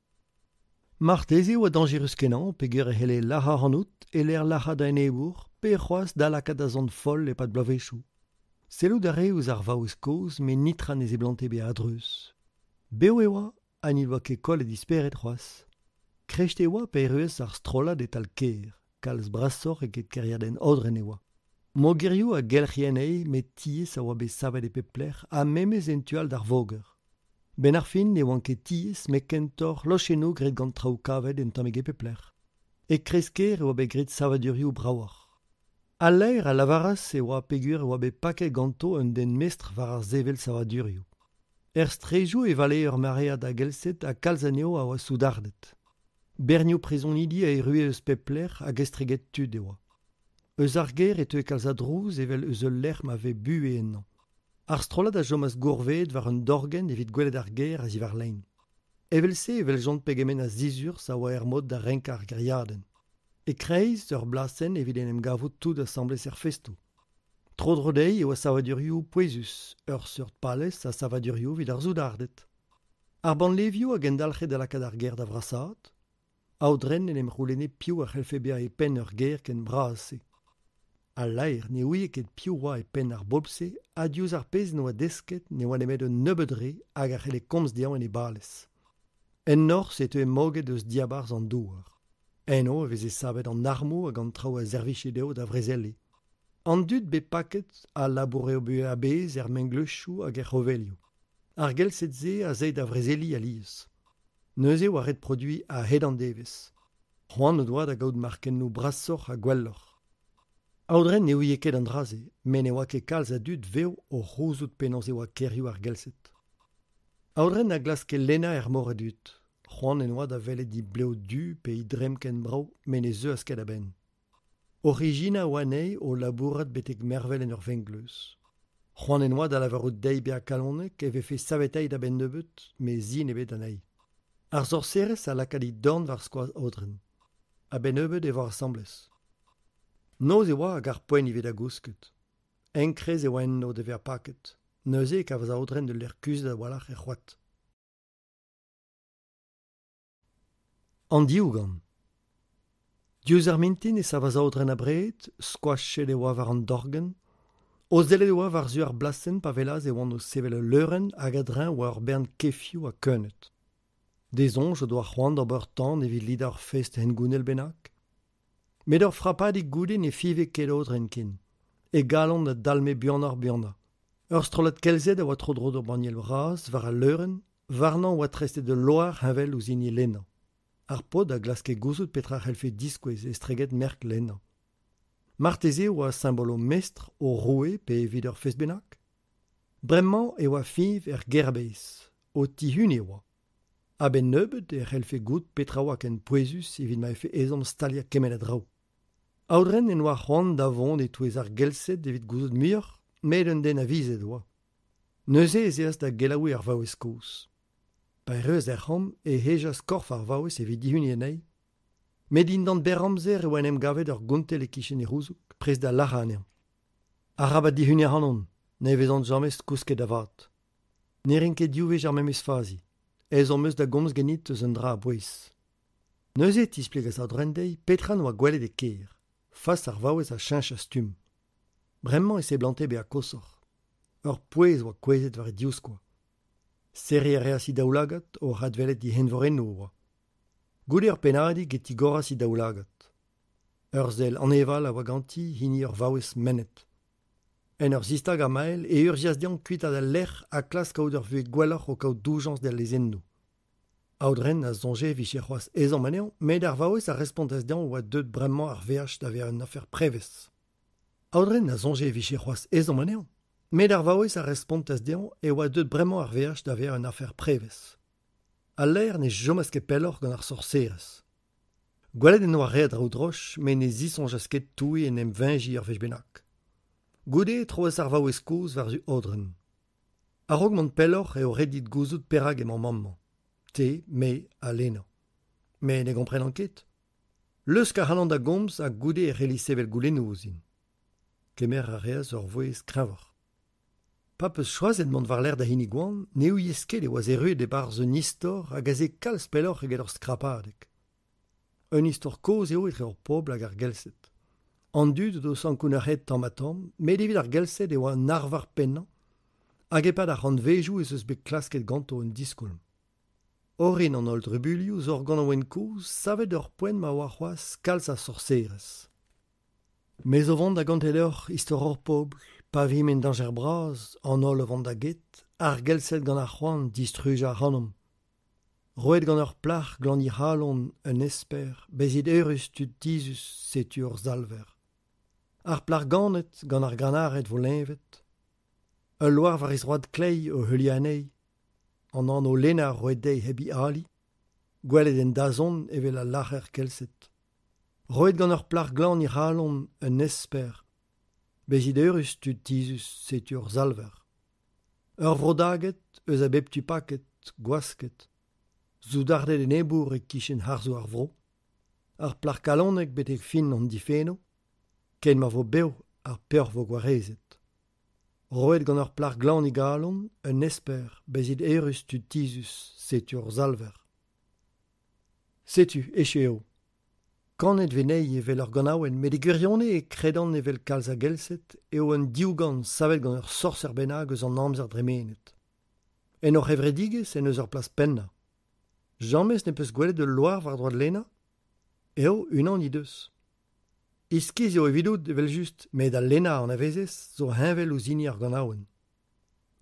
A: Marteze e oa dañjerus-kenañ peogwir e c'helle lazhañ ac'hanout e-lec'h lazhañ da enebour pe c'hoazh da lakaat da zont foll e-pad bloavezhioù. Sellout a rae ouzh ar vaouez kozh met netra ne seblante bezañ a-dreuz. Bev e oa ha n'he doa ket kollet he spered c'hoazh. Kresket e oa pa erruas ar strollad e-tal kêr, kalz brasoc'h eget kêriadenn Aodren e oa. Mogerioù a gelc'hie anezhi met tiez a oa bet savet e pep lec'h ha memes en tu all d'ar voger. 'Benn ar fin ne oant ket tiez met kentoc'h lochennoù graet gant traoù kavet un tammig e pep lec'h. E kreiz-kêr e oa bet graet savadurioù bravoc'h. Al laer a lavaras e oa peogwir e oa bet paket ganto un den mestr war ar sevel savadurioù. Er straejoù e valee ur maread a gelsed ha kalz anezho a oa soudarded. Bernioù prizonidi a errue eus pep lec'h hag estreget tud e oa. Eus ar gêr e teue kalz a drouz evel eus ul lec'h ma vez buhez ennañ. Ar strollad a chomas gourvezet war un dorgenn evit gwelet ar gêr a-ziwar-lein. Evel-se e weljont pegement a zizurzh a oa er mod da renkañ ar gêriadenn. E-kreiz ur blasenn evit en em gavout tout asambles er festoù. Tro-dro dezhi e oa savadurioù pouezus, ur seurt palez ha savadurioù evit ar soudarded. Ar bannlevioù a gendalc'he da lakaat ar gêr da vrasaat. Aodren en em c'houlenne piv a c'hellfe bezañ e penn ur gêr ken bras-se. Al laer ne ouie ket piv oa e penn ar bobl-se ha diouzh ar pezh en doa desket ne oa nemet un nebeud re hag a c'helle komz dezhañ en e balez. En norzh e teue moged eus diabarzh an douar. Eno e veze savet an armoù hag an traoù a servije dezho da vrezeliñ. An dud bet paket a laboure o buhez a-bezh er mengleuzioù hag er c'hovelioù. Ar gelsed-se a zay da vrezeliñ alies. Neuze e oa ret produiñ a-hed an devezh. C'hoant o doa da gaout markennoù brasoc'h ha gwelloc'h. Aodren ne ouie ket an dra-se, met ne oa ket kalz a dud vev o c'houzout penaos e oa kêrioù ar Gelsed. Aodren a glaske lennañ er mor a dud. C'hoant en doa da welet he blev du pe he dremm ken brav, met ne zeuas ket a-benn. Oc'h ijinañ e oa anezhi o labourat betek mervel en ur vengleuz. C'hoant en doa da lavarout dezhi bezañ kalonek e vefe saveteiñ a-benn nebeut, met sin ebet anezhi. Ar sorserez a laka he dorn war skoaz Aodren. A-benn nebeut e vo asambles. Noz e oa hag ar poent ivez da gousket. Enkrez e oa enno da vezañ paket. Neuze e kavas Aodren ul lec'h kuzhet a-walc'h er c'hoad. An diougan. Diouzh ar mintin e savas Aodren abred, skoachet e oa war an dorgenn. O sellet e oa war-zu ar blasenn pa welas e oant o sevel ul leurenn hag a-dreñv oa ur bern kefioù ha keuneud. D'e soñj o doa c'hoant d'ober tan evit lidañ ur fest hengounel bennak. Met ur frapadig goude ne fiñve ket Aodren ken. E galon a dalme buanoc'h-buanañ. Ur strollad kelzed a oa tro-dro d'ur banniel bras war al leurenn, warnañ oa trestet ul loar heñvel ouzh hini Lena. Ar paotr a glaske gouzout petra c'hellfe diskouez estreget merk Lena. Marteze e oa simbol o mestr, o roue pe evit ur fest bennak? Bremañ e oa fiñv er gêr-bezh, o tihuniñ e oa. A-benn nebeut e c'hellfe goût petra oa ken pouezus evit ma vefe ezhomm staliañ kement a draoù. Aodren en doa c'hoant da vont e-touez ar Gelsed evit gouzout muioc'h, met un den avizet e oa. Neuze ez eas da gelaouiñ ar vaouez kozh. Pa erruas er c'hamp e hejas korf ar vaouez evit dihuniñ anezhi. Met dindan berr amzer e oa en em gavet ur gontell e-kichen e c'houzoug, prest da lazhañ anezhañ. Arabat dihuniñ ac'hanon, ne vezan james kousket da vat. Ne rin ket div wech ar memes fazi. Ezhomm eus da gomz ganit eus un dra a-bouez. Neuze e tisplegas Aodren dezhi petra 'noa gwelet e kêr. Fas ar vaouez a cheñchas stumm. Bremañ e seblante bezañ koshoc'h. Ur pouez oa kouezhet war he divskoaz. Serriñ a reas he daoulagad oc'h adwelet he eñvorennoù oa. Goude ur pennadig e tigoras he daoulagad. Ur sell aneval a oa ganti hini ur vaouez mennet. En ur zistagañ Mael e urzhias dezhañ kuitaat al lec'h ha klask kaout ur vuhez gwelloc'h o kaout doujañs d'al lezennoù. Aodren a soñje e vije c'hoazh ezhomm anezhañ met ar vaouez a respontas dezhañ e oa deuet bremañ ar veaj da vezañ un afer prevez. Aodren a soñje e vije c'hoazh ezhomm anezhañ met ar vaouez a respontas dezhañ e oa deuet bremañ ar veaj da vezañ un afer prevez. Al laer ne chomas ket pelloc'h gant ar sorserez. Gwelet en doa re a draoù droch met ne zisoñjas ket touiñ en em veñjiñ ur wech bennak. Goude e troas ar vaouez kozh war-zu Aodren. A-raok mont pelloc'h eo ret dit gouzout perak emañ amañ. Te, me ha Lena. Me ne gomprenan ket. Leuskel ac'hanon da gomz ha goude e c'helli sevel goulennoù ouzhin. Kemer a reas ur vouezh kreñvoc'h. Pa 'peus choazet mont war-lerc'h da hini gwan ne ouies ket e oas erruet e-barzh un istor hag a zeu kalz pelloc'h eget ur skrapadeg. Un istor kozh eo etre hor pobl hag ar Gelted. An dud o deus ankounac'haet tamm-ha-tamm met evit ar Gelted e oa un arvar pennañ hag e-pad ar c'hantvedoù ez eus bet klasket ganto un diskoulm. Orin an holl drubuilhoù zo ur ganaouenn kozh savet d'ur poent ma oa c'hoazh kalz a sorserezh. Me zo vont da gontañ deoc'h istor hor pobl, pa vimp en dañjer bras, an holl o vont da get, ar Gelted gant ar c'hoant distrujañ ac'hanomp. Roet gant ur plac'h glan he c'halon un esper, bezit eürus tud tizhus, setu hor salver. Ar plac'h ganet gant ar granared 'vo leñvet. Ul loar war he zroad kleiz o heuliañ anezhi. An anv Lena roet dezhi hep he ali, gwelet en dazont evel al lac'her Kelted. Roet gant ur plac'h glan he c'halon un esper. Bezit eürus tud tizhus, setu hor salver. Ur vro daget, eus a bep tu paket, gwasket. Soudarded enebour e-kichen harzoù ar vro. Ar plac'h kalonek betek fin hon difenno. Ken ma vo bev, ar peoc'h 'vo gwarezet. Roet gant ur plac'h glan e galon, un esper, bezit eürus tud tizhus, setu hor salver. Setu, echu eo. Kanet 'vez anezhi evel ur ganaouenn met e gwirionez e kredan evel kalz a Gelted eo un diougan savet gant ur sorser bennak eus an amzer dremenet. En hor c'hevredigezh en deus ur plas pennañ. James n'ez peus gwelet ul loar war droad Lena ? Eo, unan he deus. Iskis eo evidout evel-just met al Lena a anavezez zo heñvel ouzh hini ar ganaouenn.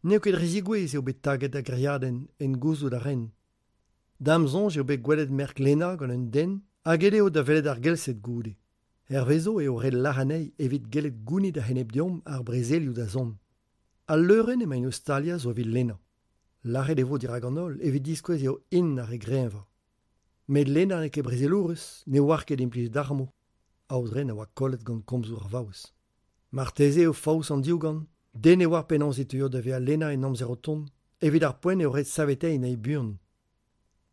A: N'eo ket dre zigouezh eo bet taget da gêriadenn en gouzout a ren. Da'm soñj eo bet gwelet merk Lena gant un den hag aet eo da welet ar Gelted goude. Hervezo eo ret lâr anezhi evit gellet gounit a-enep deomp ar brezelioù da zont. Al leurenn emaint o staliañ zo evit Lena. Lâret e vo dirak an holl evit diskouez eo int ar re greñvañ. Met Lena n'eo ket brezelourez, ne oar ket implij armoù. Aodren a oa kollet gant komzoù ar vaouez. Marteze eo faos an diougan. Den ne oar penaos e teuio da vezañ Lena en amzer o tont. Evit ar poent eo ret saveteiñ anezhi buan.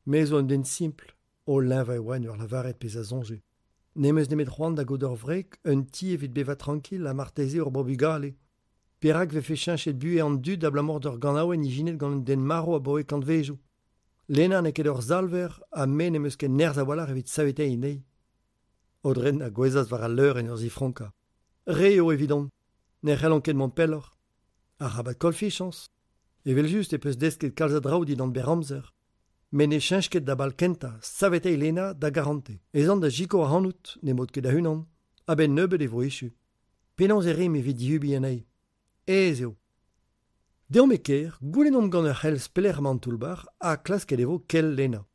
A: Me zo un den simpl, o leñvañ e oa en ur lavaret pezh a soñje. N'em eus nemet c'hoant da gaout ur wreg, un ti evit bevañ trankil ha marteze hor bo bugale. Perak 'vefe cheñchet buhez an dud abalamour d'ur ganaouenn ijinet gant un den marv abaoe kantvedoù ? Lena n'eo ket ur salver ha me n'em eus ket nerzh a-walc'h evit saveteiñ anezhi. Aodren a gouezhas war al leur en ur zifronkañ. Re eo evidon. Ne c'hellan ket mont pelloc'h. Arabat koll fichañs. Evel-just ez peus desket kalz a draoù dindan berr amzer. Met ne cheñch ket da bal kentañ, saveteiñ Lena da garantez. Ez an da sikour ac'hanout, n'emaout ket da-unan. A-benn nebeut e vo echu. Penaos e rimp evit dieubiñ anezhi ? Aes eo. Deomp e kêr, goulennomp gant ur c'helz pelec'h emañ an toull-bac'h ha klasket e vo kel Lena.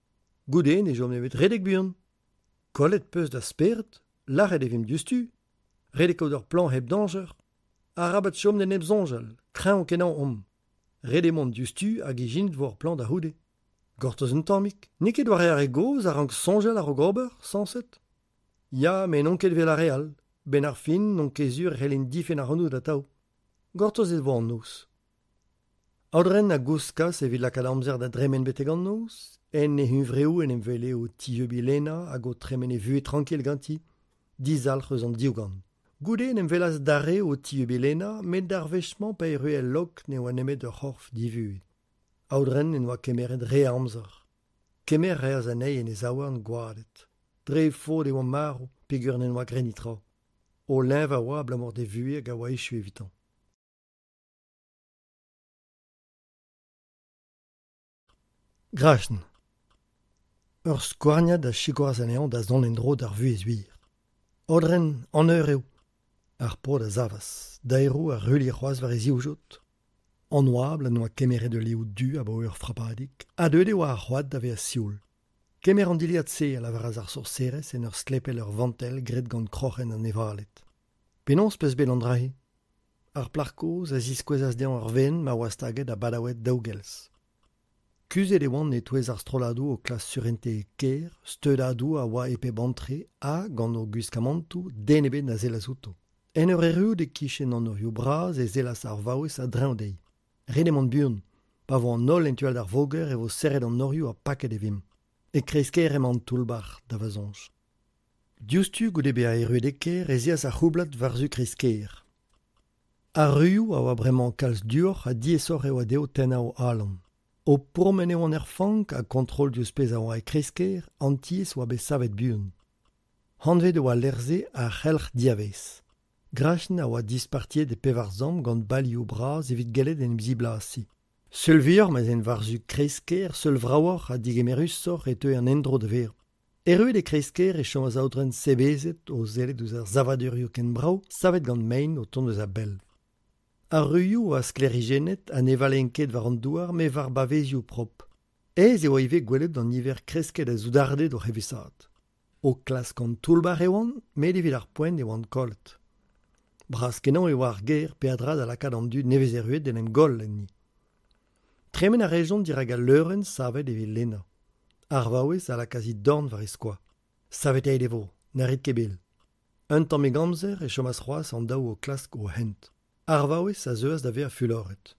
A: Goude ne chom nemet redek buan. Kollet 'peus da spered ? Lâret e vimp diouzhtu. Ret eo kaout ur plañ hep dañjer. Arabat chom d'en em soñjal, kreñv-kenañ omp. Ret eo mont diouzhtu hag ijinet 'vo ur plañ da c'houde. Gortoz un tammig. N'eo ket war ar re gozh a rank soñjal a-raok ober, sañset ? Ya, met n'on ket evel ar re all. 'Benn ar fin n'on ket sur e c'hellin difenn ac'hanout atav. Gortozet e vo an noz. Aodren a gouskas evit lakaat amzer da dremen betek an noz. En e huñvreoù en em wele o tieubiñ Lena hag o tremen e vuhez trankil ganti, dizalc'h eus an diougan. Goude en em welas dare o tieubiñ Lena, met d'ar wech-mañ pa errue el log ne oa nemet ur c'horf divuhez. Aodren en doa kemeret re a amzer. Kemer a reas anezhi en e zaouarn gwadet. Dre e faot e oa marv peogwir n'en doa graet netra. O leñvañ a oa abalamour d'e vuhez hag a oa echu evitañ. Grac'hen. Ur skouarniad a sikouras anezhañ da zont en-dro d'ar vuhez wir. Aodren, an eur eo. Ar paotr a savas, daeroù a ruilhe c'hoazh war e zivjod. An oabl en doa kemeret ul liv du abaoe ur frapadig ha deuet e oa ar c'hoad da vezañ sioul. Kemer an dilhad-se, a lavaras ar sorserez en ur stlepel ur vantell graet gant kroc'hen anevaled. Penaos 'peus bet an dra-se ? Ar plac'h kozh a ziskouezas dezhañ ur wezenn ma oa staget a-badaouet daou gelz. Kuzhet e oant e-touez ar strolladoù o klask surentez kêr, steudadoù a oa e pep antre ha, gant o gwiskamantoù, den ebet na sellas outo. En ur erruout e-kichen an norioù bras e sellas ar vaouez a-dreñv dezhi. Ret eo mont buan. Pa vo an holl en tu all d'ar voger e vo serret an norioù ha paket e vimp. E kreiz-kêr emañ an toull-bac'h, da va soñj. Diouzhtu goude bezañ erruet e kêr ez eas ar c'houblad war-zu kreiz-kêr. Ar ruioù a oa bremañ kalz duoc'h ha diaesoc'h e oa dezho tennañ o alan. O pourmen e oant er fank ha kontrol diouzh pezh a oa e kreiz-kêr, an tiez a oa bet savet buan. Anvet e oa al lec'h-se ar c'helc'h diavaez. Grac'hen a oa dispartiet e pevar zamm gant balioù bras evit gellet en em ziblasiñ. Seul vuioc'h ma'z aent war-zu kreiz-kêr, seul vravoc'h ha digemerusoc'h e teue an endro da vezañ. Erruet e kreiz-kêr e chomas Aodren sebezet o sellet ouzh ar savadurioù ken brav savet gant mein o tont eus a-bell. Ar ruioù a oa sklêrijennet ha ne valeent ket war an douar met war bavezioù propr. Aes e oa ivez gwelet an niver kresket a soudarded oc'h evezhaat. O klask an toull-bac'h e oant, met evit ar poent e oant kollet. Bras-kenañ e oa ar gêr, peadra da lakaat an dud nevez-erruet d'en em goll enni. Tremen a rejont dirak al leurenn savet evit lennañ. Ar vaouez a lakaas he dorn war he skoaz. Saveteet e vo, na rit ket bil. Un tammig amzer e chomas c'hoazh an daou o klask o hent. Ar vaouez a zeuas da vezañ fuloret.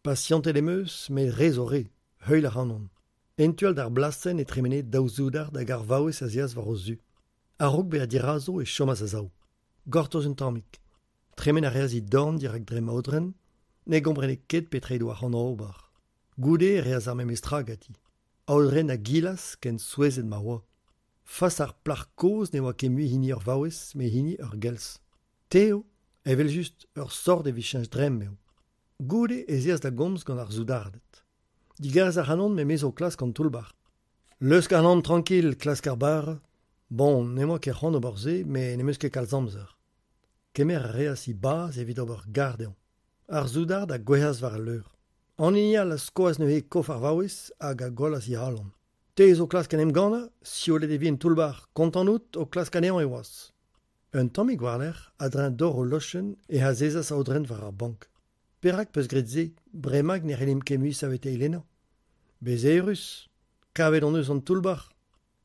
A: Pasianted em eus, met re zo re, heuilh ac'hanon. En tu all d'ar blasenn e tremene daou soudard hag ar vaouez az eas war o zu. A-raok bezañ dirazo e chomas a-sav. Gortoz un tammig. Tremen a reas he dorn dirak dremm Aodren, ne gomprene ket petra he doa c'hoant ober. Goude e reas ar memes tra ganti. Aodren a gilas ken souezhet ma oa. Fas ar plac'h kozh ne oa ket mui hini ur vaouez met hini ur gelz. Te eo, evel-just, ur sort evit cheñch dremm eo. Goude ez eas da gomz gant ar soudarded. Digarez ac'hanon met me zo klask an toull-bac'h. Leuskel ac'hanon trankil, klask ar bara. Bon, n'emañ ket c'hoant ober se, met n'em eus ket kalz amzer. Kemer a reas he bazh evit ober gar dezhañ. Ar soudard a gouezhas war al leur. An hini all a skoas neuze kof ar vaouez hag a gollas he alan. Te zo klask en em gannañ, sioulet e vi en toull-bac'h, kontant out o klask anezhañ e oas. Un tammig war-lerc'h, a-dreñv dor o lochenn, ec'h azezas Aodren war ar bank. Perak 'peus graet se? Bremaik ne c'hellimp ket mui saveteiñ Lena. Bez eürus. Kavet hon eus an toull-bac'h.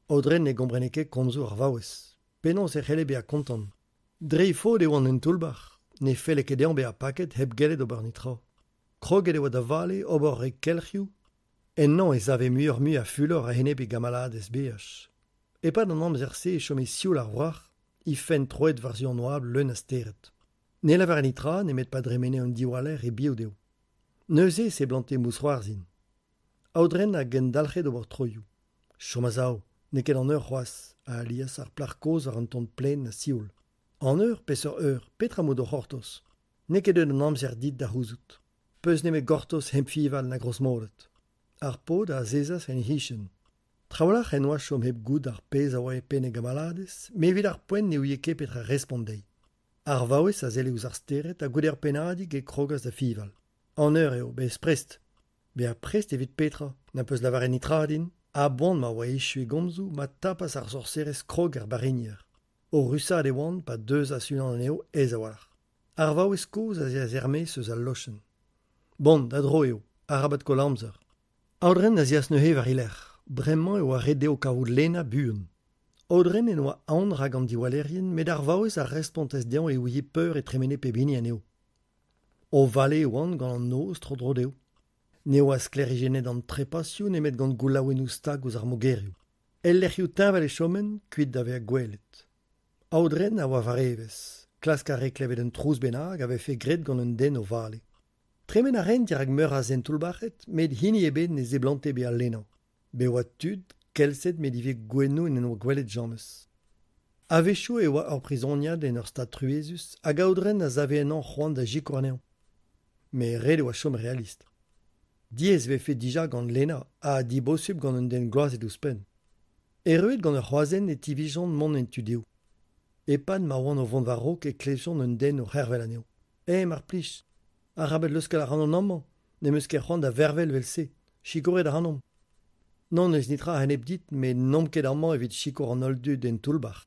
A: Aodren ne gomprene ket komzoù ar vaouez. Penaos e c'helle bezañ kontant? Dre he faot e oant en toull-bac'h. Ne felle ket dezhañ bezañ paket hep gellet ober netra. Kroget e oa da vale, ober e kelc'hioù. Ennañ e save muioc'h-mui a fulor a-enep e gamaladez beaj. E-pad an amzer-se e chome sioul ar wrac'h, he fenn troet war-zu an oabl leun a stered. Ne lavare netra nemet pa dremene un diwaller e-biou dezho. Neuze e seblante mousc'hoarzhin. Aodren a gendalc'he d'ober troioù. Chom a-sav, n'eo ket an eur c'hoazh, a alias ar plac'h kozh war un ton plaen ha sioul. An eur, peseurt eur, petra 'maout o c'hortoz ? N'eo ket deuet an amzer dit da c'houzout. Peus nemet gortoz hep fiñval na grosmolet. Ar paotr a azezas en he c'hichen. Trawalc'h en doa chom hep goût ar pezh a oa e penn e gamaladez, met evit ar poent ne ouie ket petra respont dezhi. Ar vaouez a selle ouzh ar stered ha goude ur pennadig e krogas da fiñval. An eur eo, bez prest. Bezañ prest evit petra ? N'az peus lavaret netra din ? A-boan ma oa echu e gomzoù ma tapas ar sorserez krog er barrinier. O rusaat e oant pa deuzas unan anezho aes a-walc'h. Ar vaouez kozh az eas er-maez eus al lochenn. Bon, da dro eo, arabat koll amzer. Aodren az eas neuze war he lerc'h. Bremañ e oa ret dezho kavout Lena buan. Aodren en doa aon rak an diwallerien met ar vaouez a respontas dezhañ e ouie peur e tremene pep hini anezho. O vale e oant gant an noz tro-dro dezho. Ne oa sklêrijennet an trepasioù nemet gant goulaouennoù stag ouzh ar mogerioù. El lec'hioù teñval e choment, kuit da vezañ gwelet. Aodren a oa war evezh. Klask a rae klevet un trouz bennak a vefe graet gant un den o vale. Tremen a raent dirak meur a zen toullbac'het met hini ebet ne seblante bezañ lennañ. Bez' e oa tud, kelset met ivez gouennoù n'en doa gwelet james. A-wechoù e oa ur prizoniad en ur stad truezus hag Aodren a save ennañ c'hoant da sikour anezhañ. Met ret e oa chom realist. Diaes e vefe dija gant Lena ha dibosupl gant un den gloazet ouzhpenn. Erruet gant ur c'hroazhent e tivizjont mont en tu dezho. E-pad ma oant o vont war-raok e klevjont un den o c'hervel anezho. Eh, mar plij! Arabat leuskel ac'hanon amañ, n'em eus ket c'hoant da vervel evel-se. Sikourit ac'hanomp. N'hon eus netra a-enep dit met n'omp ket amañ evit sikour an holl dud en toull-bac'h.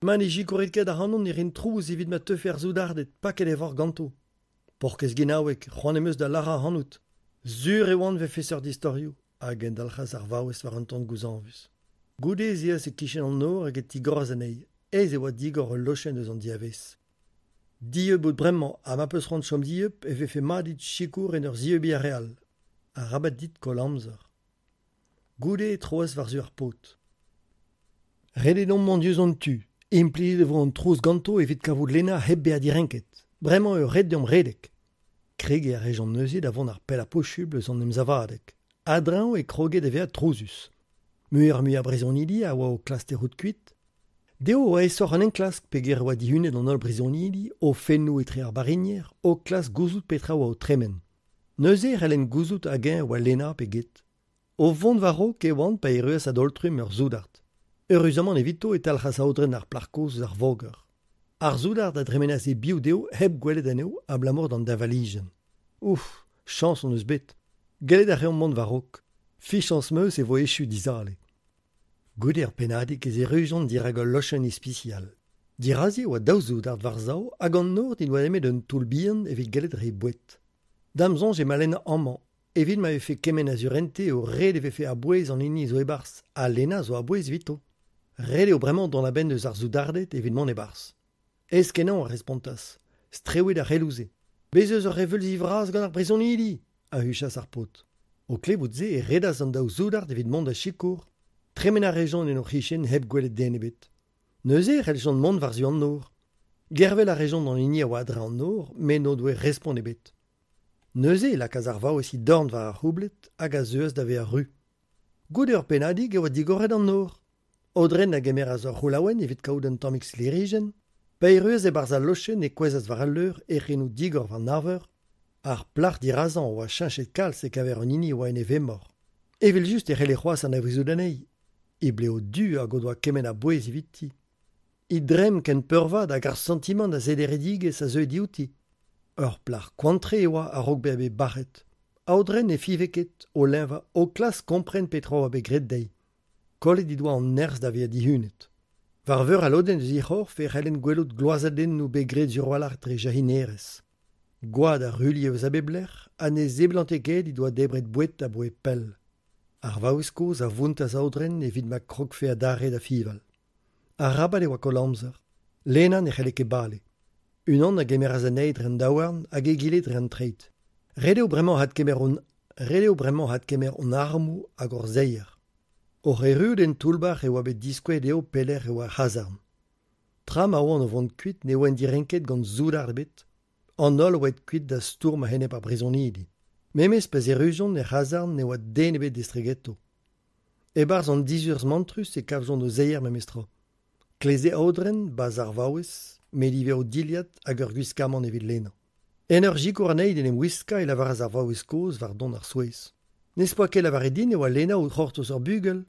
A: Ma ne sikourit ket ac'hanon e rin trouz evit ma teufe ar soudarded, paket e voc'h ganto. Paourkaezh genaoueg, c'hoant em eus da lârañ ac'hanout. Sur e oan 'vefe seurt istorioù, a gendalc'has ar vaouez war an ton gouzañvus. Goude ez eas e-kichen an nor hag e tigoras anezhi. Aes e oa digor ul lochenn eus an diavaez. Dieub out bremañ ha ma 'peus c'hoant chom dieub e vefe mat dit sikour en ur zieubiñ ar re all. Arabat dit koll amzer. Goude e troas war-zu ar paotr. Ret eo deomp mont diouzh hon tu. Implijet e vo an trouz ganto evit kavout Lena hep bezañ direnket. Bremañ eo ret deomp redek. Kregiñ a rejont neuze da vont ar pellañ posubl eus an emsavadeg. A-dreñv e kroge da vezañ trouzus. Muioc'h-mui a brizonidi a oa o klask tec'hout kuit. Dezho e oa aesoc'h an enklask peogwir e oa dihunet an holl brizonidi, o fennoù etre ar barrinier, o klask gouzout petra oa o tremen. Neuze e c'hellent gouzout hag-eñ e oa Lena pe get. O vont war-raok e oant pa erruas a-daol-trumm ur soudard. Eüruzamant evito e talc'has aodren ar plac'h kozh eus ar voger. Ar soudard a dremenas e-biou dezho hep gwelet anezho abalamour d'an deñvalijenn. Ouf, chañs hon eus bet. Gellet a reomp mont war-raok. Fichañs 'm eus e vo echu dizale. Goude ur pennadig ez errujont dirak ul lochenn ispisial. Dirazi e oa daou soudard war-sav hag an nor n'he doa nemet un toull bihan evit gellet reiñ boued. Da'm soñj emañ Lena amañ. Evit ma vefe kement a surente eo ret e vefe a-bouez an hini zo e-barzh ha Lena zo a-bouez evito. Ret eo bremañ dont a-benn eus ar soudarded evit mont e-barzh. Aes-kenañ a respontas. Strewit ar c'heloù-se. Bez' eus ur reveulzi vras gant ar brizonidi ! a huchas ar paotr. O klevout se e redas an daou soudard evit mont da sikour. Tremen a rejont en o c'hichen hep gwelet den ebet. Neuze e c'helljont mont war-zu an nor. Gervel a rejont an hini a oa a-dreñv an nor, met n'o doe respont ebet. Neuze e lakaas ar vaouez he dorn war ar c'houbled hag a zeuas da vezañ ru. Goude ur pennadig e oa digoret an nor. Aodren a gemeras ur c'houlaouenn evit kaout un tammig sklêrijenn. Pa erruas e-barzh al lochenn e kouezhas war al leur e c'henoù digor war an arveur. Ar plac'h dirazañ a oa cheñchet kalz e-keñver an hini a oa en e vemor. Evel-just e c'helle c'hoazh anavezout anezhi. He blev du hag o doa kement a bouez eviti. He dremm ken peurvat hag ar santimant a sederedigezh a zeue diouti. Ur plac'h koant-tre e oa a-raok bezañ bet bac'het. Aodren ne fiñve ket, o leñvañ, o klask kompren petra a oa bet graet dezhi. Kollet he doa an nerzh da vezañ dihunet. War veur a lodenn eus he c'horf e c'hellent gwelout gloazadennoù bet graet sur-walc'h dre jahinerezh. Gwad a ruilhe eus a bep lec'h ha ne seblante ket he doa debret boued aboae pell. Ar vaouez kozh a vountas Aodren evit ma krogfe adarre da fiñval. Arabat e oa koll amzer. Lena ne c'helle ket bale. Unan a gemeras anezhi dre an daouarn hag egile dre an treid. Ret eo bremañ adkemer hon ret eo bremañ adkemer hon armoù hag hor seier. Oc'h erruout en toull-bac'h e oa bet diskouezet dezho pelec'h e oa ar c'hazarn. Tra ma oant o vont kuit ne oant direnket gant soudard ebet. An holl a oa aet kuit da stourm a-enep ar brizonidi. Memes pa zerrujont er c'hazarn ne oa den ebet estregeto. E-barzh an dizurzh mantrus e kavjont o seier memestra. Kleze Aodren, bazh ar vaouez, met ivez o dilhad hag ur gwiskamant evit lenañ. En ur sikour anezhi d'en em wiskañ e lavaras ar vaouez kozh war don ar souezh. N'ez poa ket lavaret din e oa Lena o c'hortoz ur bugel.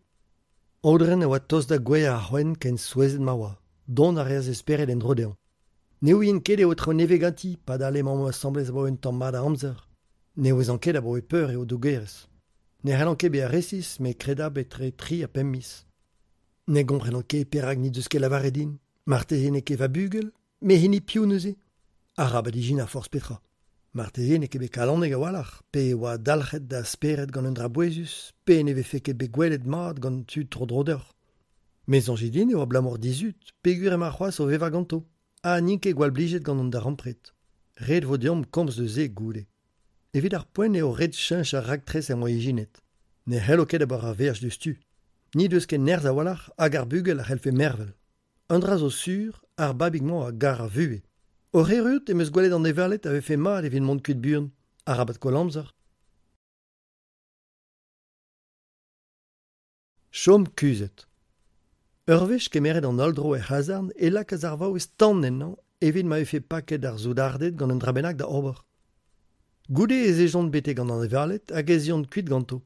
A: Aodren a oa tost da gouezhañ ar c'hoenn ken souezhet ma oa. Dont a reas e spered en-dro dezhañ. Ne ouien ket eo traoù nevez ganti padal emaomp asambles abaoe un tamm mat a amzer. Ne ouezan ket abaoe peur eo dougerez. Ne c'hellan ket bezañ resis met kredabl etre tri ha pemp miz. Ne gomprenan ket perak n'he deus ket lavaret din. Marteze n'eo ket va bugel, met hini piv neuze? Arabat ijinañ forzh petra. Marteze n'eo ket bet kalonek a-walc'h, pe e oa dalc'het da spered gant un dra bouezus, pe ne vefe ket bet gwelet mat gant tud tro-dro deoc'h. Me soñje din eo abalamour d'he zud, peogwir emañ c'hoazh o vevañ ganto, ha n'int ket gwall blijet gant an darempred. Ret e vo deomp komz eus se goude. Evit ar poent eo ret cheñch ar raktres em boa ijinet. Ne c'hello ket ober ar veaj diouzhtu. N'he deus ket nerzh a-walc'h hag ar bugel a c'hellfe mervel. Un dra zo sur, ar babig-mañ a gar ar vuhez. Oc'h erruout em eus gwelet an evaled a vefe mat evit mont kuit buan. Arabat koll amzer. Chom kuzhet. Ur wech kemeret an holl dro er c'hazarn e lakaas ar vaouez tan ennañ evit ma vefe paket ar soudarded gant un dra bennak da ober. Goude ez ejont betek an anevaled hag ez eont kuit ganto.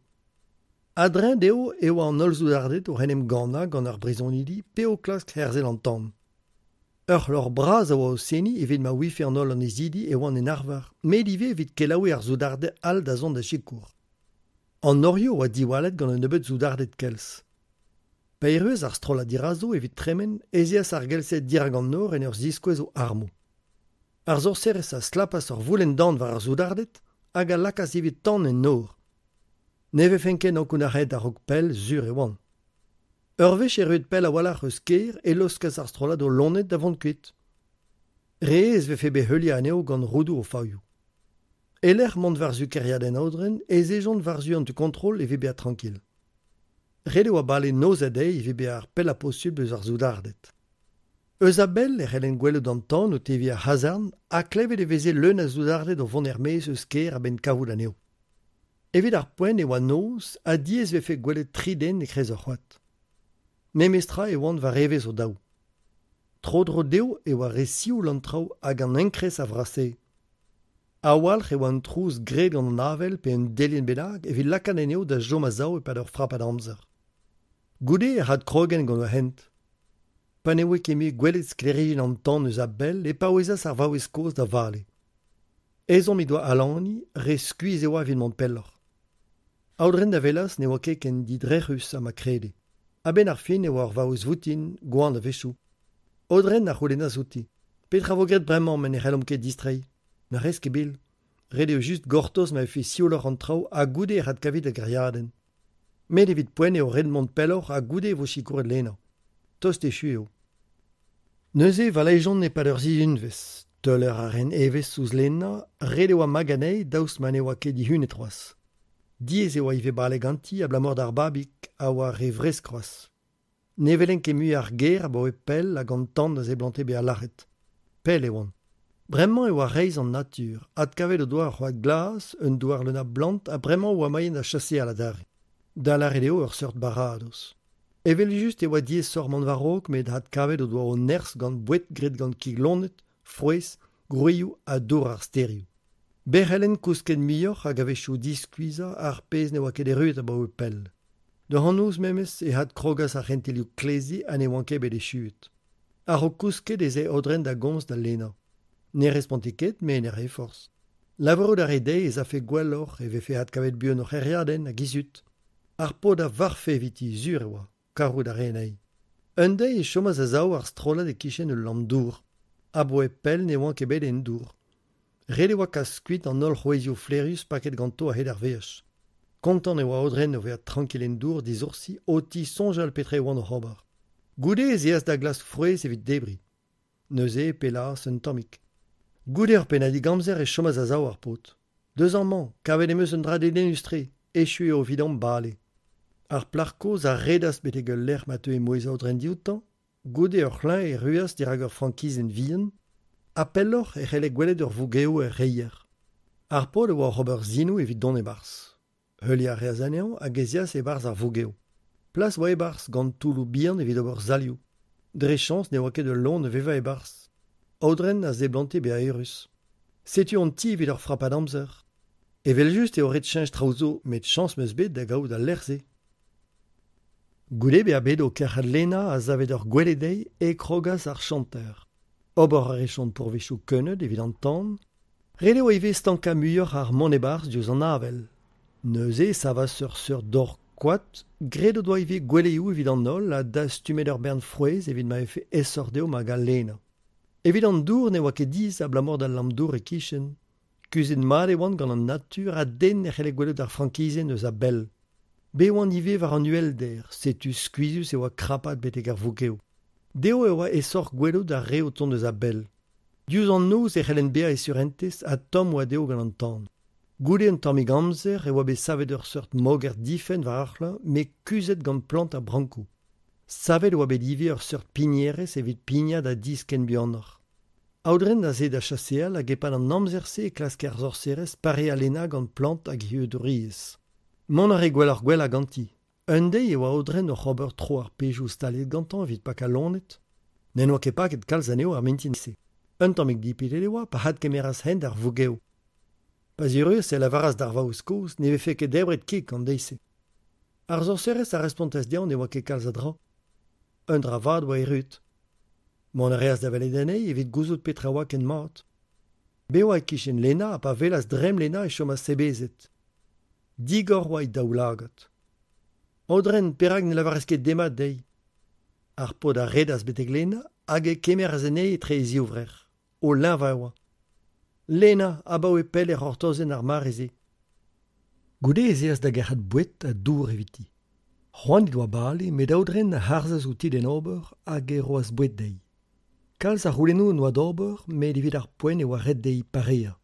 A: A-dreñv dezho e oa an holl soudarded oc'h en em gannañ gant ar brizonidi pe o klask herzel an tan. Ur c'hloc'h bras a oa o seniñ evit ma ouife an holl annezidi e oant en arvar, met ivez evit kelaouiñ ar soudarded all da zont da sikour. An norioù a oa diwallet gant un nebeud soudarded kells. Pa erruas ar strollad dirazo evit tremen ez eas ar gelsed dirak an nor en ur ziskouez o armoù. Ar sorserez a stlapas ur voulenn-dan war ar soudarded hag a lakaas ivez tan en nor. Ne vefen ket ankounac'haet a-raok pell, sur e oan. Ur wech erruet pell a-walc'h eus kêr e laoskas ar strollad o loened da vont kuit. Re aes e vefe bet heuliañ anezho gant roudoù o favioù. E-lec'h mont war-zu kêriadenn Aodren ez ejont war-zu an tu kontrol evit bezañ trankil. Ret e oa bale noz ha deiz evit bezañ ar pellañ posubl eus ar soudarded. Eus a-bell e c'hellent gwelout an tan o teviñ ar c'hazarn ha klevet e veze leun a soudarded o vont er-maez eus kêr a-benn kavout anezho. Evit ar poent e oa noz ha diaes e vefe gwelet tri den e-kreiz ur c'hoad. Memestra e oant war evezh o-daou. Tro-dro dezho e oa re sioul an traoù hag an enkrez a vrasae. A-walc'h e oa un trouz graet gant an avel pe un delienn bennak evit lakaat anezho da chom a-sav e-pad ur frapad amzer. Goude e adkrogent gant o hent. Pa ne oe ket mui gwelet sklêrijenn an tan eus a-bell e paouezas ar vaouez kozh da vale. Ezhomm he doa alaniñ, re skuizh e oa evit mont pelloc'h. Aodren a welas ne oa ket ken didrec'hus ha ma krede. A-benn ar fin e oa ur vaouez voutin, gwan a-wechoù. Aodren a c'houlennas outi Petra 'vo graet bremañ ma ne c'hellomp ket distreiñ ? Na rez ket bil. Ret eo just gortoz ma vefe siouloc'h an traoù ha goude ec'h adkavit da gêriadenn. Met evit poent eo ret mont pelloc'h ha goude e vo sikouret Lena. Tost echu eo. Neuze e valejont e-pad ur sizhunvezh. Teuler a raent evezh ouzh Lena, ret e oa magañ anezhi daoust ma ne oa ket dihunet c'hoazh. Diaes e oa ivez bale ganti abalamour d'ar babig a oa re vresk c'hoazh. Ne welen ket mui ar gêr abaoe pell hag an tan a seblante bezañ lâret. Pell e oant. Bremañ e oa reizh an natur, adkavet o doa ur c'hoad glas, un douar leun a blant ha bremañ e oa moaien da chaseal adarre. Da lâret eo ur seurt baradoz. Evel-just e oa diaesoc'h mont war-raok met adkavet o doa o nerzh gant boued graet gant kig loened, frouezh, gwrioù ha dour ar stêrioù. Bet c'hellent kousket muioc'h hag a-wechoù diskuizhañ ar pezh ne oa ket erruet abaoe pell. D'ur noz memes e adkrogas ar c'hentelioù kleze ha ne oant ket bet echuet. A-raok kousket ez ae Aodren da gomz da Lena. Ne responte ket met ne rae forzh. Lavarout a rae dezhi ez afe gwelloc'h e vefe adkavet buan o c'hêriadenn hag he zud. Ar paotr a varvfe eviti, sur e oa, karout a rae anezhi. Un deiz e chomas a-sav ar strollad e-kichen ul lamm-dour. Abaoe pell ne oant ket bet en dour. Ret e oa kas kuit an holl c'hwezhioù flaerius paket ganto a-hed ar veaj. Kontant e oa Aodren o vezañ trankil en dour disoursi o tisoñjal petra e oant oc'h ober. Goude ez eas da glask frouezh evit debriñ. Neuze e pellaas un tammig. Goude ur pennadig amzer e chomas a-sav ar paotr. Deus amañ, kavet em eus un dra dedennus-tre, echu eo evidomp bale. Ar plac'h kozh a redas betek ul lec'h ma teue mouezh Aodren dioutañ, goude ur c'hleñv e erruas dirak ur frankizenn vihan, ha pelloc'h e c'helle gwelet ur vougev er reier. Ar paotr a oa oc'h ober sinoù evit dont e-barzh. Heuliañ a reas anezhañ hag ez eas e-barzh ar vougev. Plas oa e-barzh gant toulloù bihan evit ober salioù. Dre chañs ne oa ket ul loen o vevañ e-barzh. Aodren a seblante bezañ eürus. Setu hon ti evit ur frapad amzer. Evel-just eo ret cheñch traoù zo met chañs 'm eus bet da gaout al lec'h-se. Goude bezañ bet o kerc'hat Lena ha savet ur gwele dezhi e krogas ar chanter. Ober a rejont pourvezioù keuneud evit an tan. Ret eo ivez stankañ muioc'h ar mont e-barzh diouzh an avel. Neuze e savas ur seurt dor koad, graet o doa ivez gweleioù evit an holl ha dastumet ur bern frouezh evit ma vefe aesoc'h dezho magañ Lena. Evit an dour ne oa ket diaes abalamour d'al lamm-dour e-kichen. Kuzhet mat e oant gant an natur ha den ne c'helle gwelout ar frankizenn eus a-bell. Bet e oant ivez war an uhelder, setu skuizhus e oa krapat betek ar vougev. Dezho e oa aesoc'h gwelout ar re o tont eus a-bell. Diouzh an noz e c'hellent bezañ e surentez ha tomm oa dezho gant an tan. Goude un tammig amzer e oa bet savet ur seurt moger difenn war ar c'hleñv met kuzhet gant plant ha brankoù. Savet e oa bet ivez ur seurt pignerez evit pignat ha diskenn buanoc'h. Aodren aze da chaseal hag e-pad an amzer-se e klaske ar sorserez pareañ Lena gant plant hag hudouriezh. Mont a rae gwelloc'h-gwellañ ganti. Un deiz e oa Aodren oc'h ober tro ar pezhioù staliet gantañ evit pakañ loened. N'en doa ket paket kalz anezho ar mintin-se. Un tammig dipitet e oa pa adkemeras hent ar vougev. Pa zerruas e lavaras d'ar vaouez kozh ne vefe ket debret kig an deiz-se. Ar sorserez a respontas dezhañ ne oa ket kalz a dra. Un dra vat oa erruet. Mont a reas da welet anezhi evit gouzout petra oa ken mat. Bez' oa e-kichen Lena ha pa welas dremm Lena e chomas sebezet. Digor oa he daoulagad. Aodren, perak ne lavarez ket demat dezhi ? Ar paotr a redas betek Lena hag e kemeras anezhi etre e zivrec'h. O leñvañ e oa. Lena, abaoe pell e c'hortozen ar mare-se. Goude ez eas da gerc'hat boued ha dour eviti. C'hoant he doa bale met Aodren a harzas outi d'en ober hag e roas boued dezhi. Kalz a c'houlennoù en doa d'ober met evit ar poent e oa ret dezhi pareañ.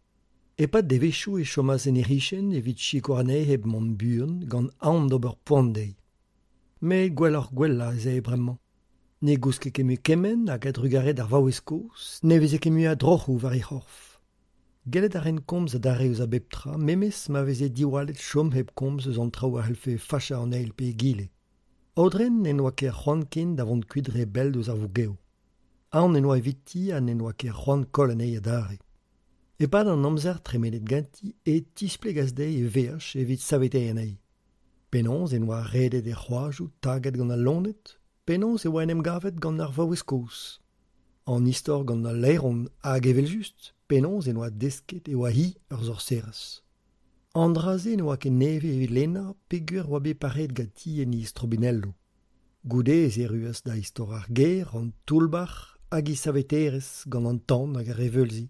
A: E-pad devezhioù e chomas en he c'hichen evit sikour anezhi hep mont buan gant aon d'ober poan dezhi. Met gwelloc'h-gwellañ ez ae bremañ. Ne gouske ket mui kement hag a-drugarez d'ar vaouez kozh ne veze ket mui a droc'hoù war he c'horf. Gellet a raent komz adarre eus a bep tra memes ma veze diwallet chom hep komz eus an traoù a c'hellfe fachañ an eil pe egile. Aodren n'en doa ket c'hoant ken da vont kuit re bell eus ar vougev. Aon en doa eviti ha n'en doa ket c'hoant koll anezhi adarre. E-pad an amzer tremenet ganti e tisplegas dezhi e veaj evit saveteiñ anezhi. Penaos en doa redet er c'hoajoù taget gant al loened, penaos e oa en em gavet gant ar vaouez kozh. An istor gant al laeron hag evel-just penaos en doa desket e oa-hi ur sorserez. An dra-se ne oa ket nevez evit Lena peogwir oa bet pareet ganti en he strobinelloù. Goude ez erruas da istor ar gêr, an toull-bac'h hag he saveterezh gant an tan hag ar reveulzi.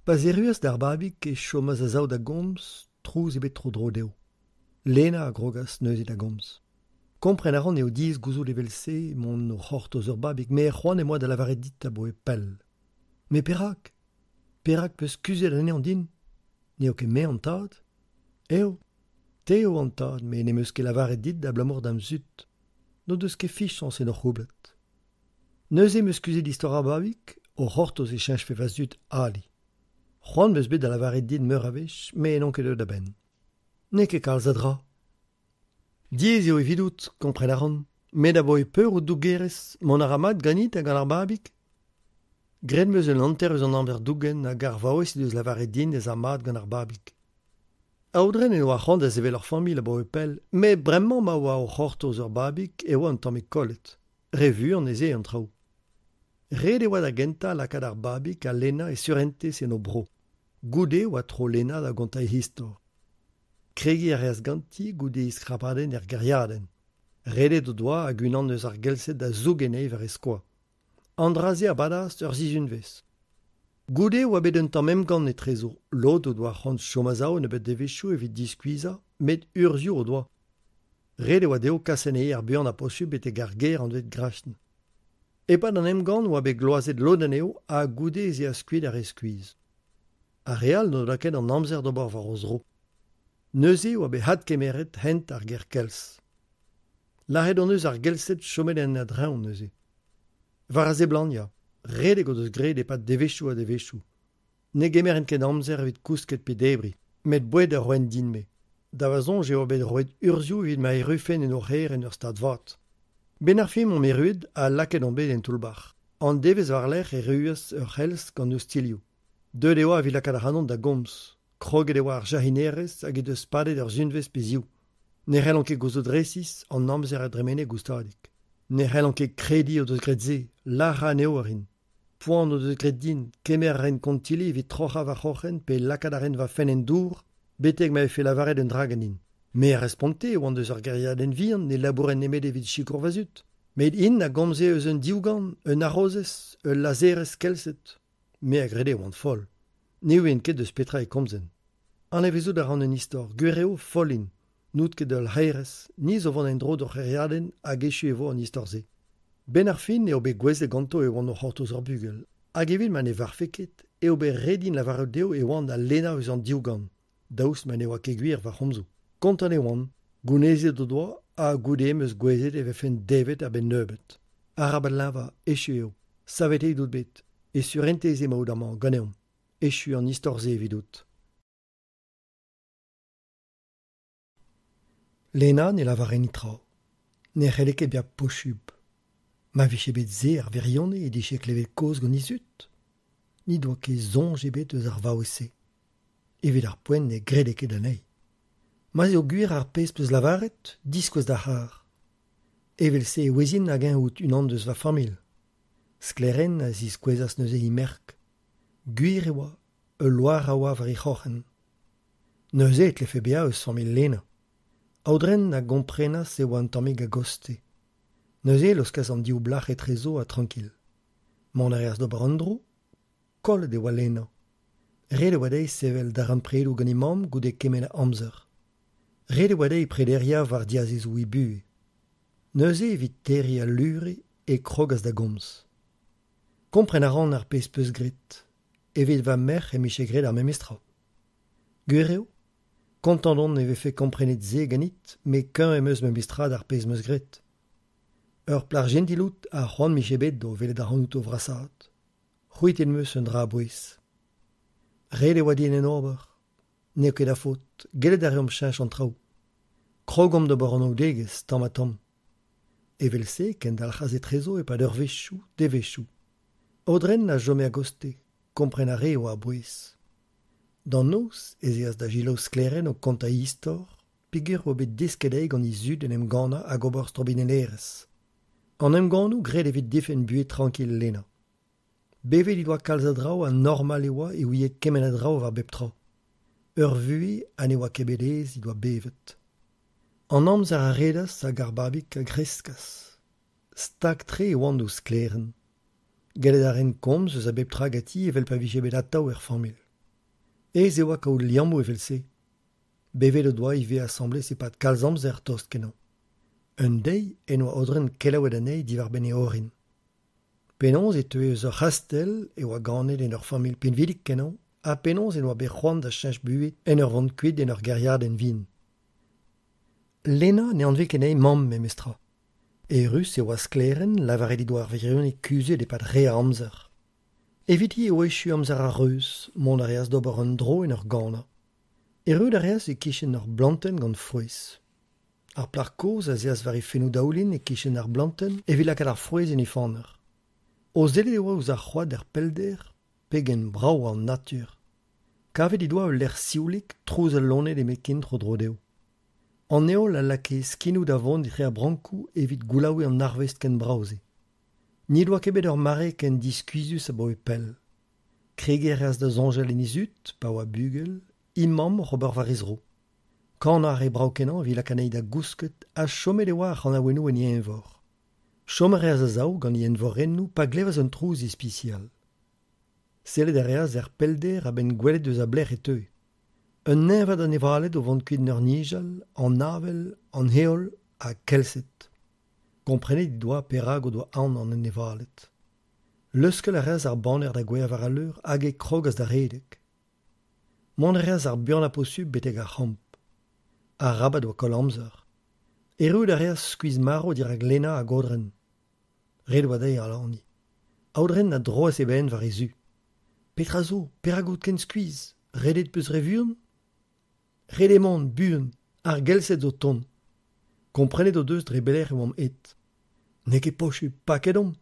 A: Pa zerruas d'ar babig e chomas a-sav da gomz, trouz ebet tro-dro dezho. Lena a grogas neuze da gomz. Kompren a ran eo diaes gouzout evel-se mont o c'hortoz ur babig met c'hoant em boa da lavaret dit aboe pell. Met perak ? Perak 'peus kuzhet anezhañ din ? N'eo ket me an tad ? Eo, te eo an tad met n'em eus ket lavaret dit abalamour da'm zud. N'o deus ket fichañs en hor c'houblad. Neuze 'm eus kuzhet istor ar babig, o c'hortoz e cheñchfe va zud ali. C'hoant 'm eus bet da lavaret dit meur a wech, met n'on ket deuet a-benn. N'eo ket kalz a dra. Diaes eo evidout, kompren a ran, met aboe peur out dougerez, mont a ra mat ganit ha gant ar babig ? Graet 'm eus un hanter eus an amzer dougen hag ar vaouez he deus lavaret din ez a mat gant ar babig. Aodren en doa c'hoant da sevel ur familh abaoe pell, met bremañ ma oa o c'hortoz ur babig e oa un tammig kollet. Re vuan ez eo an traoù. Ret e oa da gentañ lakaat ar babig ha Lena e surentez en o bro. Goude e oa tro Lena da gontañ he istor. Kregiñ a reas ganti goude he skrapadenn er gêriadenn. Redet o doa hag unan eus ar Gelsed da zougen anezhi war e skoaz. An dra-se a badas ur sizhunvezh. Goude e oa bet un tamm emgann etrezo. Lod o doa c'hoant chom a-sav nebeut devezhioù evit diskuizhañ, met urzhioù o doa. Ret e oa dezho kas anezhe ar buanañ posupl betek ar gêr anvet Grac'n. E-pad an emgann e oa bet gloazet lod anezho ha goude ez eas kuit ar re skuizh. Ar re all n'o doa ket an amzer d'ober war o zro. Neuze e oa bet adkemeret hent ar gêr Kells. Lâret hon eus ar Gelsed chomet en a-dreñv neuze. War a seblant ya, redek o deus graet e-pad devezhioù ha devezhioù. Ne gemerent ket amzer evit kousket pe debriñ, met boued a roent din-me. Da va soñj eo bet roet urzhioù evit ma errufen en o c'hêr en ur stad vat. Benn ar fin omp erruet ha lakaet omp bet en toull-bac'h. An devezh war-lerc'h erruas ur c'helz gant ostilhoù. Deuet e oa evit lakaat ac'hanon da gomz. Kroget e oa ar jahinerez hag he deus padet ur sizhunvezh pe ziv. Ne c'hellan ket gouzout resis an amzer a dremene goustadik. Ne c'hellan ket krediñ o deus graet se, lârañ anezho a rin. Poan o deus graet din, kemer a raent kontilli evit troc'hañ va c'hroc'hen pe lakaat a raent va fenn en dour betek ma vefe lavaret un dra ganin. Me a responte e oan deus ur gêriadenn vihan ne labouren nemet evit sikour va zud. Met int a gomze eus un diougan, un harozez, ul lazherez kelset. Me a grede e oant foll. Ne ouien ket eus petra e komzen. Anavezout a ran un istor, gwir eo, foll int. N'out ket ul laerez, ni zo vont en-dro d'hor c'hêriadenn hag echu e vo an istor-se. Benn ar fin eo bet gouezet ganto e oant o c'hortoz ur bugel. Hag evit ma ne varvfe ket eo bet ret din lavarout dezho e oan al lenañ eus an diougan, daoust ma ne oa ket gwir va c'homzoù. Kontant e oan, gounezet o doa ha goude em eus gouezet e vefen devet a-benn nebeut. Arabat leñvañ, echu eo. Saveteet out bet. E surentez emaout amañ ganeomp. Echu an istor-se evidout. Lena ne lavare netra. Ne c'helle ket bezañ posupl. Ma vije bet se ar wirionez he dije klevet kaoz gant he zud. N'he doa ket soñj ebet eus ar vaouez-se. Evit ar poent ne grede ket anezhi. Ma'z eo gwir ar pezh 'peus lavaret, diskouez da c'har. Evel-se e ouezin hag-eñ out unan deus va familh. Sklaerenn a ziskouezas neuze he merk. Gwir e oa, ul loar a oa war he c'hroc'hen. Neuze e tlefe bezañ eus familh Lena. Aodren a gomprenas e oa un tammig a-gostez. Neuze e laoskas an div blac'h etrezo ha trankil. Mont a reas d'ober an dro. Kollet e oa Lena. Ret e oa dezhi sevel darempredoù gant he mamm goude kement a amzer. Ret e oa dezhi prederiañ war diazezoù he buhez. Neuze evit terriñ al lure e krogas da gomz. Kompren a ran ar pezh 'peus graet. Evit va merc'h em bije graet ar memes tra. Gwir eo ? Kontant on e vefe komprenet se ganit met kuñv em eus memestra d'ar pezh 'm eus graet. Ur plac'h jentil out ha c'hoant 'mije bet o welet ac'hanout o vrasaat. C'hwitet 'm eus un dra a-bouez. Ret e oa din en ober. N'eo ket da faot, gellet a reomp cheñch an traoù. Krogomp d'ober anaoudegezh tamm-ha-tamm. Evel-se e kendalc'has etrezo e-pad eurvezhioù, devezhioù. Aodren a chome a-gostez, kompren a rae e oa a-bouez. D'an noz ez eas da selaou Sklaerenn o kontañ he istor, peogwir e oa bet desket dezhi gant he zud en em gannañ hag ober strobinellerezh. An emgannoù graet evit difenn buhez trankil Lena. Bevet he doa kalz a draoù ha normal e oa e ouie kement a draoù war bep tra. Ur vuhez ha ne oa ket bet aes he doa bevet. An amzer a redas hag ar babig a greskas. Stag-tre e oant ouzh Sklaerenn. Gellet a raent komz eus a bep tra ganti evel pa vije bet atav er familh. Aes e oa kaout liammoù evel-se. Bevet o doa ivez asambles e-pad kalz amzer tost-kenañ. Un deiz en doa Aodren kelaouet anezhi diwar-benn e orin. Penaos e teue eus ur c'hastell e oa ganet en ur familh pinvidik-kenañ ha penaos en doa bet c'hoant da cheñch buhez en ur vont kuit en ur gêriadenn vihan. Lena ne anvez ket anezhi mamm memestra. Eürus e oa Sklaerenn, lavaret he doa ar wirionez kuzhet e-pad re a amzer. Eviti e oa echu amzer ar reuz, mont a reas d'ober un dro en ur ganañ. Erruout a reas e-kichen ur blantenn gant frouezh. Ar plac'h kozh az eas war he fennoù-daoulin e-kichen ar blantenn evit lakaat ar frouezh en he faner. O sellet e oa ouzh ar c'hoad er pellder, pegen brav oa an natur. Kavet he doa ul lec'h sioulik, trouz al loened nemetken tro-dro dezho. An heol a lakae skinoù da vont etre ar brankoù evit goulaouiñ an arvest ken brav-se. N'he doa ket bet ur mare ken diskuizhus abaoe pell. Kregiñ a reas da soñjal en he zud pa oa bugel, he mamm oc'h ober war he zro. Kanañ a rae brav-kenañ evit lakaat anezhi da gousket ha chomet e oa ar c'hanaouennoù en he eñvor. Chom a reas a-sav gant he eñvorennoù pa glevas un trouz ispisial. Sellet a reas er pellder a-benn gwelet eus a belec'h e teue. Un neñvad anevaled o vont kuit en ur nijal, an avel, an heol ha kelsed. Komprenet he doa perak o doa aon an anevaled. Leuskel a reas ar baner da gouezhañ war al leur hag e krogas da redek. Mont a reas ar buanañ posupl betek ar c'hamp. Arabat e oa koll amzer. Erruout a reas skuizh-marv dirak Lena hag Aodren. Ret e oa dezhi alaniñ. Aodren a droas e benn war he zu. Petra zo ? Perak out ken skuizh ? Redet 'peus re vuan ? Ret eo mont, buan, ar gelsed zo 'tont. Komprenet o deus dre belec'h e oamp aet. N'eo ket posupl, paket omp.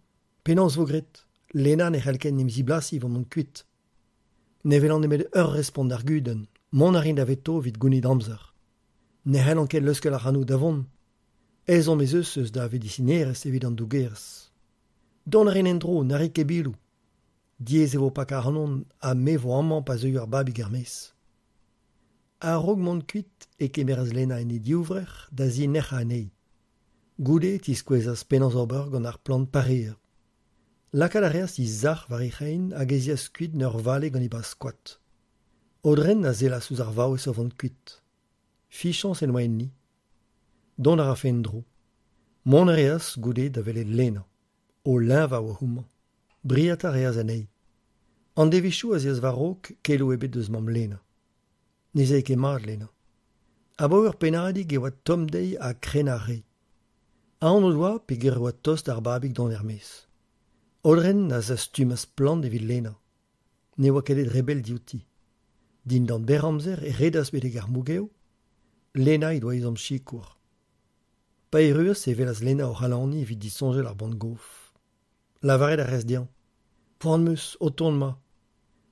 A: Penaos 'vo graet ? Lena ne c'hell ket en em ziblasiñ evit mont kuit. Ne welan nemet ur respont d'ar gudenn, mont a rin daveto evit gounit amzer. Ne c'hellan ket leuskel ac'hanout da vont. Ezhomm ez eus eus da vedisinerezh evit an dougerezh. Dont a rin en-dro, na rit ket biloù. Diaes e vo pakañ ac'hanon ha me 'vo amañ pa zeuio ar babig er-maez. A-raok mont kuit e kemeras Lena en he divrec'h da zinec'hañ anezhi. Goude e tiskouezas penaos ober gant ar plant pareer. Lakaat a reas he sac'h war he c'hein hag ez eas kuit en ur vale gant he bazh-koad. Aodren a sellas ouzh ar vaouez o vont kuit. Fichañs en doa enni. Dont a rafe en-dro. Mont a reas goude da welet Lena. O leñvañ oa homañ. Briata a reas anezhi. An devezhioù az eas war-raok keloù ebet eus mamm Lena. Ne zay ket mat Lena. Abaoe ur pennadig e oa tomm dezhi ha krenañ a rae. Aon o doa peogwir e oa tost ar babig dont er-maez. Aodren a zastumas plant evit Lena. Ne oa ket aet re bell diouti. Dindan berr amzer e redas betek ar mougev. Lena he doa ezhomm sikour. Pa erruas e welas Lena oc'h alaniñ evit disoñjal ar bann-gof. Lavaret a rez dezhañ Poan 'm eus o tont 'ma.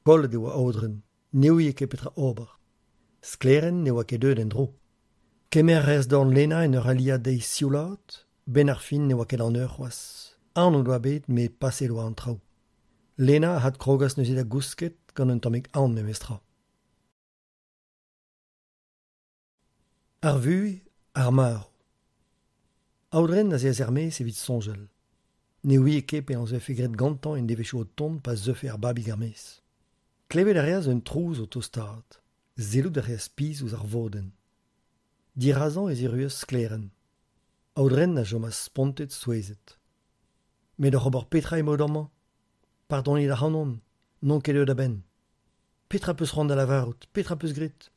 A: Kollet e oa Aodren, ne ouie ket petra ober. Sklaerenn ne oa ket deuet en-dro. Kemer a reas dorn Lena en ur aliañ dezhi sioulaat, 'benn ar fin ne oa ket an eur c'hoazh. Aon o doa bet met paseet e oa an traoù. Lena a adkrogas neuze da gousket gant un tammig aon memestra. Ar vuhez, ar marv. Aodren az eas er-maez evit soñjal. Ne ouie ket penaos e vefe graet gantañ en devezhioù o tont pa zeufe ar babig er-maez. Klevet a reas un trouz o tostaat. Sellout a reas pizh ouzh ar vodenn. Dirazañ ez erruas Sklaerenn. Aodren a chomas spontet souezhet. Met oc'h ober petra emaout amañ ? Pardonit ac'hanon, n'on ket deuet a-benn. Petra 'peus c'hoant da lavarout ? Petra 'peus graet ?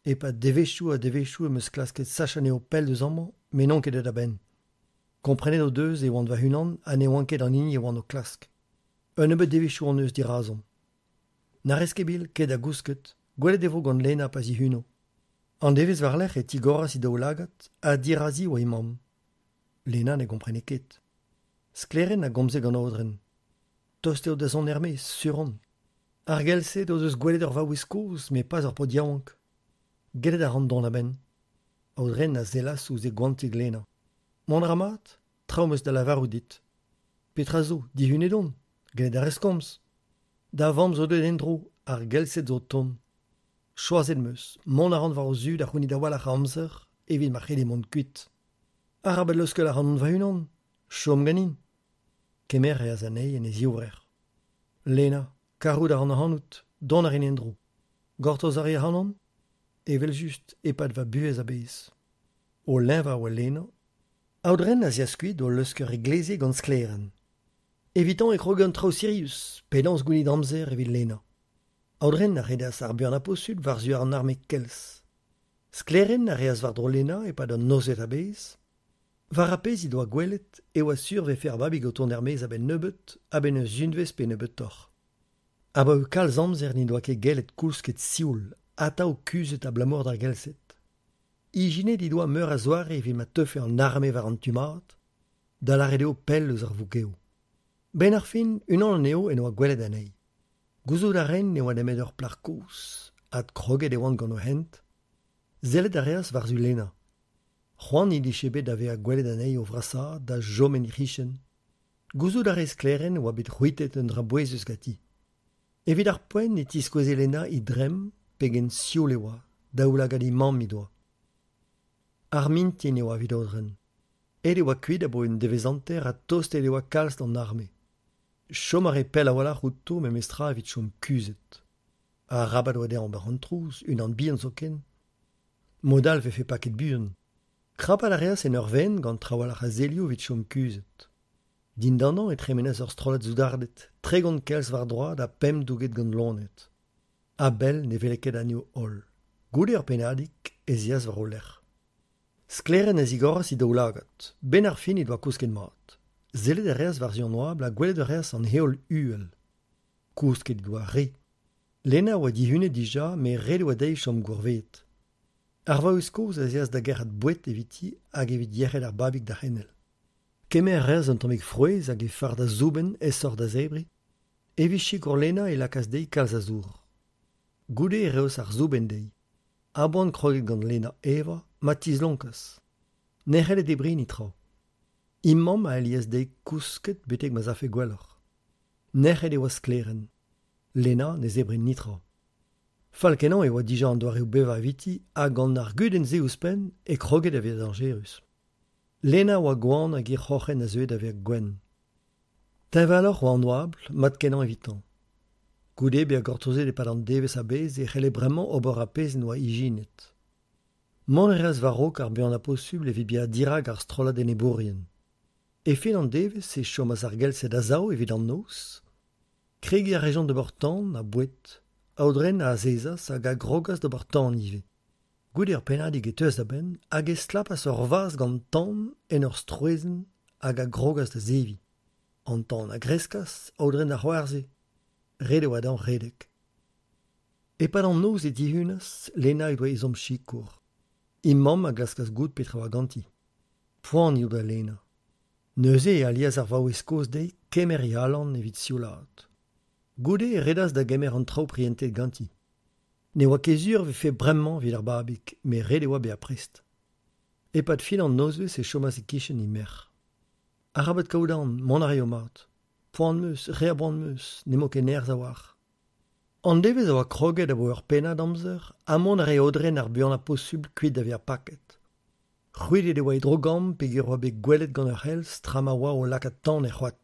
A: E-pad devezhioù ha devezhioù em eus klasket sachañ anezho pell deus amañ met n'on ket deuet a-benn. Komprenet o deus e oan va-unan ha ne oan ket an hini e oan o klask. Un nebeud devezhioù hon eus dirazomp. Na rez ket bil, ket da gousket, gwelet e vo gant Lena pa zihuno. An devezh war-lerc'h e tigoras he daoulagad ha dirazi e oa he mamm. Lena ne gomprene ket. Sklaerenn a gomze gant Aodren. Tost eo da zont er-maez, sur on. Ar gell-se o deus gwelet ur vaouez kozh met pas ur paotr yaouank. Gellet a ran dont a-benn. Aodren a sellas ouzh e goantig Lena. Mont a ra mat ? Traoù 'm eus da lavarout dit. Petra zo ? Dihunet on. Gellet a rez komz. Da vamm zo deuet en-dro, ar gell-se zo o tont. Choazet 'm eus, mont a ran war o zu da c'hounit a-walc'h a amzer evit ma c'helli mont kuit. Arabat leuskel ac'hanon va-unan, chom ganin. Kemer a reas anezhi en e zivrec'h. Lena, karout a ran ac'hanout, dont a rin en-dro. Gortoz a ri ac'hanon ? Evel-just, e-pad va buhez a-bezh. O leñvañ oa Lena. Aodren az eas kuit o leuskel e gleze gant Sklaerenn. Evitañ e kroge an traoù sirius, penaos gounit amzer evit Lena. Aodren a redas ar buanañ posupl war-zu an arme Kells. Sklaerenn a reas war-dro Lena e-pad an nozvezh a-bezh. War ar pezh he doa gwelet e oa sur e vefe ar babig o tont er-maez a-benn nebeut, a-benn ur sizhunvezh pe nebeutoc'h. Abaoe kalz amzer n'he doa ket gellet kousket sioul, atav kuzhet abalamour d'ar gelsed. Ijinet he doa meur a zoare evit ma teufe an arme war an tu mat, da lâret eo pell eus ar vougev. 'Benn ar fin, unan anezho en doa gwelet anezhi. Gouzout a raent ne oa nemet ur plac'h kozh, adkroget e oant gant o hent. Sellet a reas war-zu Lena. C'hoant he dije bet da vezañ gwelet anezhi o vrasaat da chom en he c'hichen. Gouzout a rae Sklaerenn e oa bet c'hwitet un dra bouezus ganti. Evit ar poent e tiskoueze Lena he dremm pegen sioul e oa, daoulagad he mamm he doa. Ar mintin e oa evit Aodren. Aet e oa kuit abaoe un devezh hanter ha tostet e oa kalz d'an arme. Chom a rae pell a-walc'h outo memestra evit chom kuzhet. Arabat e oa dezhañ ober an trouz, unan bihan zoken. Mod all e vefe paket buan. Krapat a reas en ur vaen gant trawalc'h a zelioù evit chom kuzhet. Dindanañ e tremenas ur strollad soudarded, 30 kelz war droad ha pemp douget gant loened. A-bell ne wele ket anezho holl. Goude ur pennadig ez eas war o lerc'h. Sklaerenn a zigoras he daoulagad. 'Benn ar fin he doa kousket mat. Sellet a reas war-zu an oabl ha gwelet a reas an heol uhel. Kousket he doa re. Lena a oa dihunet dija met ret e oa dezhi chom gourvezet. Ar vaouez kozh az eas da gerc'hat boued eviti hag evit yec'hed ar babig da c'henel. Kemer a reas un tammig frouezh hag e fardas soubenn aesoc'h da zebriñ. Evit sikour Lena e lakaas dezhi kalz a zour. Goude e reas ar soubenn dezhi. A-boan kroget gant Lena evañ ma tislonkas. Ne c'helle debriñ netra. He mamm a alias dezhi kousket betek ma'z afe gwelloc'h. Nec'het e oa Sklaerenn. Lena ne zebre netra. Fall-kenañ e oa dija an doareoù bevañ eviti ha gant ar gudenn-se ouzhpenn e kroge da vezañ dañjerus. Lena a oa gwan hag he c'hroc'hen a zeue da vezañ gwenn. Teñvaloc'h oa an oabl, mat-kenañ evitañ. Goude bezañ gortozet e-pad an devezh a-bezh e c'helle bremañ ober ar pezh en doa ijinet. Mont a reas war-raok ar buanañ posubl evit bezañ dirak ar strollad enebourien. E fin an devezh e chomas ar gelsed a-sav evit an noz. Kregiñ a rejont d'ober tan ha boued. Aodren a azezas hag a grogas d'ober tan ivez. Goude ur pennadig e teuas da benn hag e stlapas ur vazh gant tan en ur strouezhenn hag a grogas da zeviñ. An tan a greskas, Aodren a c'hoarzhe. Ret e oa dezhañ redek. E-pad an noz e tihunas, Lena he doa ezhomm sikour. He mamm a glaskas goût petra oa ganti. Poan eo da Lena. Neuze e alias ar vaouez kozh dezhi kemer he alan evit sioulaat. Goude e redas da gemer an traoù prientet ganti. Ne oa ket sur e vefe bremañ evit ar babig met ret e oa bezañ prest. E-pad fin an nozvezh e chomas e-kichen he merc'h. Arabat kaout aon, mont a raio mat. Poan 'm eus, re a boan 'm eus, n'emañ ket nerzh a-walc'h. An devezh a oa kroget abaoe ur pennad amzer ha mont a rae Aodren ar buanañ posubl kuit da vezañ paket. C'hwitet e oa e dro-gamm peogwir e oa bet gwelet gant ur c'helz tra ma oa o lakaat tan er c'hoad.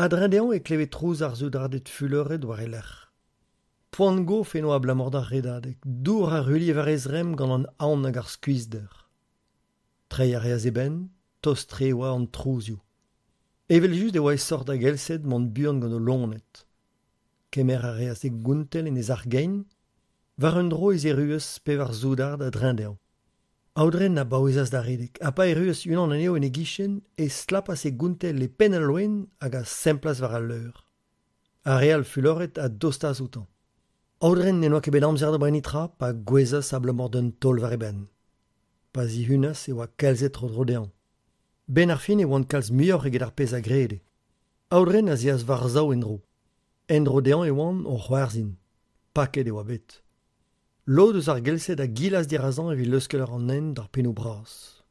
A: A-dreñv dezhañ e kleve trouz ar soudarded fuloret war e lerc'h. Poan-gof eno abalamour d'ar redadeg, dour a ruilhe war e zremm gant an aon hag ar skuizhder. Treiñ a reas e benn, tost-tre e oa an trouzioù. Evel-just e oa aesoc'h da Gelsed mont buan gant o loened. Kemer a reas e gontell en e sac'h-gein. War un dro ez erruas pevar soudard a-dreñv dezhañ. Aodren a baouezas da redek ha pa erruas unan anezho en e gichen e stlapas e gontell e penn al loen hag a semplas war al leur. Ar re all fuloret a dostaas outañ. Aodren n'en doa ket bet amzer d'ober netra pa gouezhas abalamour d'un taol war e benn. Pa zihunas e oa kalzet tro-dro dezhañ. 'Benn ar fin e oant kalz muioc'h eget ar pezh a grede. Aodren az eas war-sav en-dro. En-dro dezhañ e oant o c'hoarzhin. Paket e oa bet. Lod eus ar gelsed a gilas dirazañ evit leuskel an hent d'ar pennoù bras.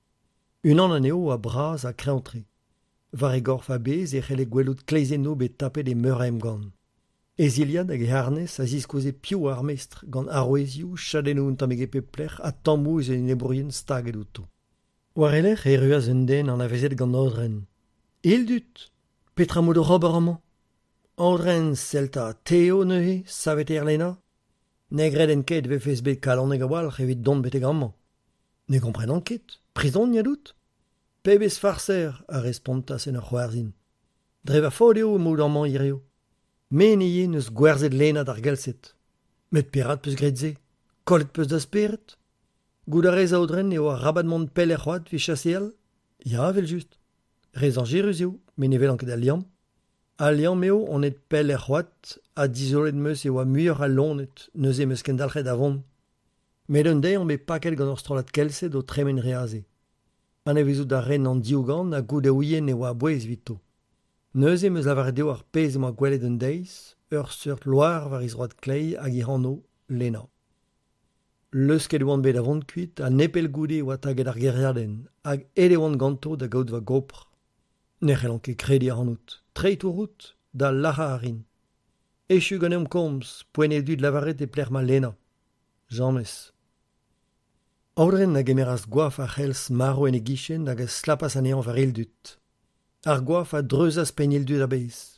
A: Unan anezho a oa bras ha kreñv-tre. War e gorf a-bezh e c'helle gwelout kleizennoù bet tapet e meur a emgann. E zilhad hag e harnez a ziskoueze piv oa ar mestr gant arouezioù, chadennoù un tammig e pep lec'h ha tammoù eus e enebourien staget outo. War e lerc'h e erruas un den anavezet gant Aodren. Ildut, petra 'maout oc'h ober amañ ? Aodren, sell 'ta, te eo neuze, saveteer Lena ? Ne greden ket e vefes bet kalonek a-walc'h evit dont betek amañ. Ne gomprenan ket, prizoniad out ? Pebezh farser, a respontas en ur c'hoarzhin. Dre va faot eo emaout amañ hiziv. Me 'ni eo 'neus gwerzhet Lena d'ar Gelsed. Met perak 'peus graet se ? Kollet 'peus da spered ? Goût a rez Aodren eo arabat mont pell er c'hoad evit chaseal ? Ya, evel-just. Re zañjerus eo, met ne welan ket al liamm. Al liamm eo on aet pell er c'hoad ha dizolet 'm eus e oa muioc'h a loened, neuze 'm eus kendalc'het da vont. Met un deiz on bet paket gant ur strollad kelsed o tremen re aze. Anavezout a ren an diougan ha goude ouien e oa a-bouez evito. Neuze 'm eus lavaret dezho ar pezh em boa gwelet un deiz, ur seurt loar war he zroad kleiz hag he anv Lena. Leusket e oan bet da vont kuit ha nepell goude e oa taget ar gêriadenn hag aet e oan ganto da gaout va gopr. Ne c'hellan ket krediñ ac'hanout. Treitour out, da lac'hañ a rin. Echu ganeomp komz, poent eo dit lavaret e pelec'h emañ Lena. James. Aodren a gemeras goaf ar c'helz marv en e gichen hag a stlapas anezhañ war Ildut. Ar goaf a dreuzas penn Ildut a-bezh.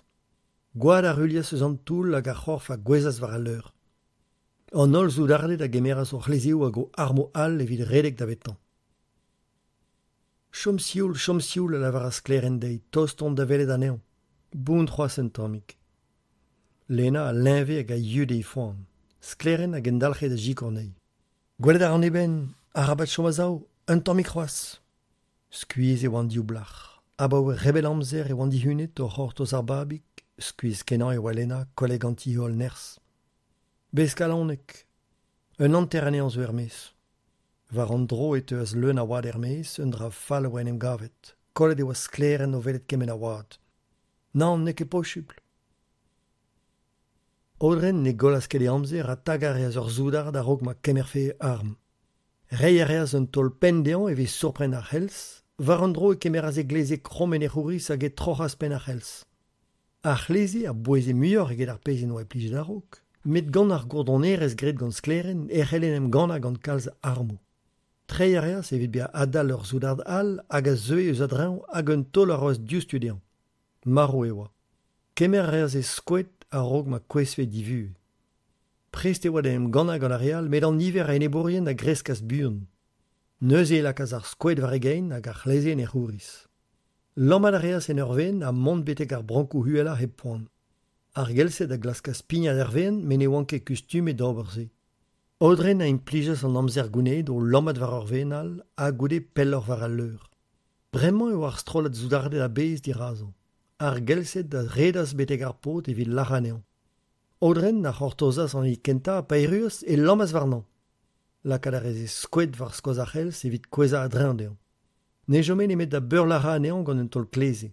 A: Gwad a ruilhas eus an toull hag ar c'horf a gouezhas war al leur. An holl soudarded a gemeras o c'hlezeoù hag o armoù all evit redek davetañ. Chom sioul, chom sioul, a lavaras Sklaerenn dezhi, tost on da welet anezhañ. Bount c'hoazh un tammig. Lena a leñve hag a yude he foan. Sklaerenn a gendalc'he da sikour anezhi. Gwelet a ran e benn, arabat chom a-sav, un tammig c'hoazh. Skuizh e oa an div blac'h. Abaoe re bell amzer e oant dihunet o c'hortoz ar babig, skuizh-kenañ e oa Lena, kollet ganti he holl nerzh. Bez kalonek. Un hanter anezhañ zo er-maez. War an dro e teuas leun a wad er-maez, un dra fall a oa en em gavet. Kollet e oa sklaerenn o welet kement a wad. Nann, n'eo ket posupl. Aodren ne gollas ket e amzer ha tagañ a reas ur soudard a-raok ma kemerfe e arm. Reiñ a reas un taol-penn dezhañ evit sourpren ar c'helz. War an dro e kemeras e gleze kromm en e c'houriz hag e troc'has penn ar c'helz. Ar c'hleze a boueze muioc'h eget ar pezh en doa plijet a-raok, met gant ar gourdonerezh graet gant Sklaerenn e c'helle en em gannañ gant kalz armoù. Treiñ a reas evit bezañ adal ur soudard all hag a zeue eus a-dreñv hag un taol a roas diouzhtu dezhañ. Marv e oa. Kemer a reas e skoed a-raok ma kouezhfe divuhez. Prest e oa d'en em gannañ gant ar re all met an niver a enebourien a greskas buan. Neuze e lakaas ar skoed war e gein hag ar c'hleze en e c'houriz. Lammat a reas en ur wezenn ha mont betek ar brankoù uhelañ hep poan. Ar Gelsed a glaskas pignat er wezenn met ne oant ket kustumet d'ober se. Aodren a implijas an amzer gounezet o lammat war ur wezenn all ha goude pelloc'h war al leur. Bremañ e oa ar strollad soudarded a-bezh dirazañ. Ar Gelsed a redas betek ar paotr evit lac'hañ anezhañ. Aodren a c'hortozas an hini kentañ ha pa erruas e lammas warnañ. Lakaat a rez e skoed war skoaz ar c'helz evit kouezhañ a-dreñv dezhañ. Ne chome nemet da beurlac'hañ anezhañ gant un taol kleze.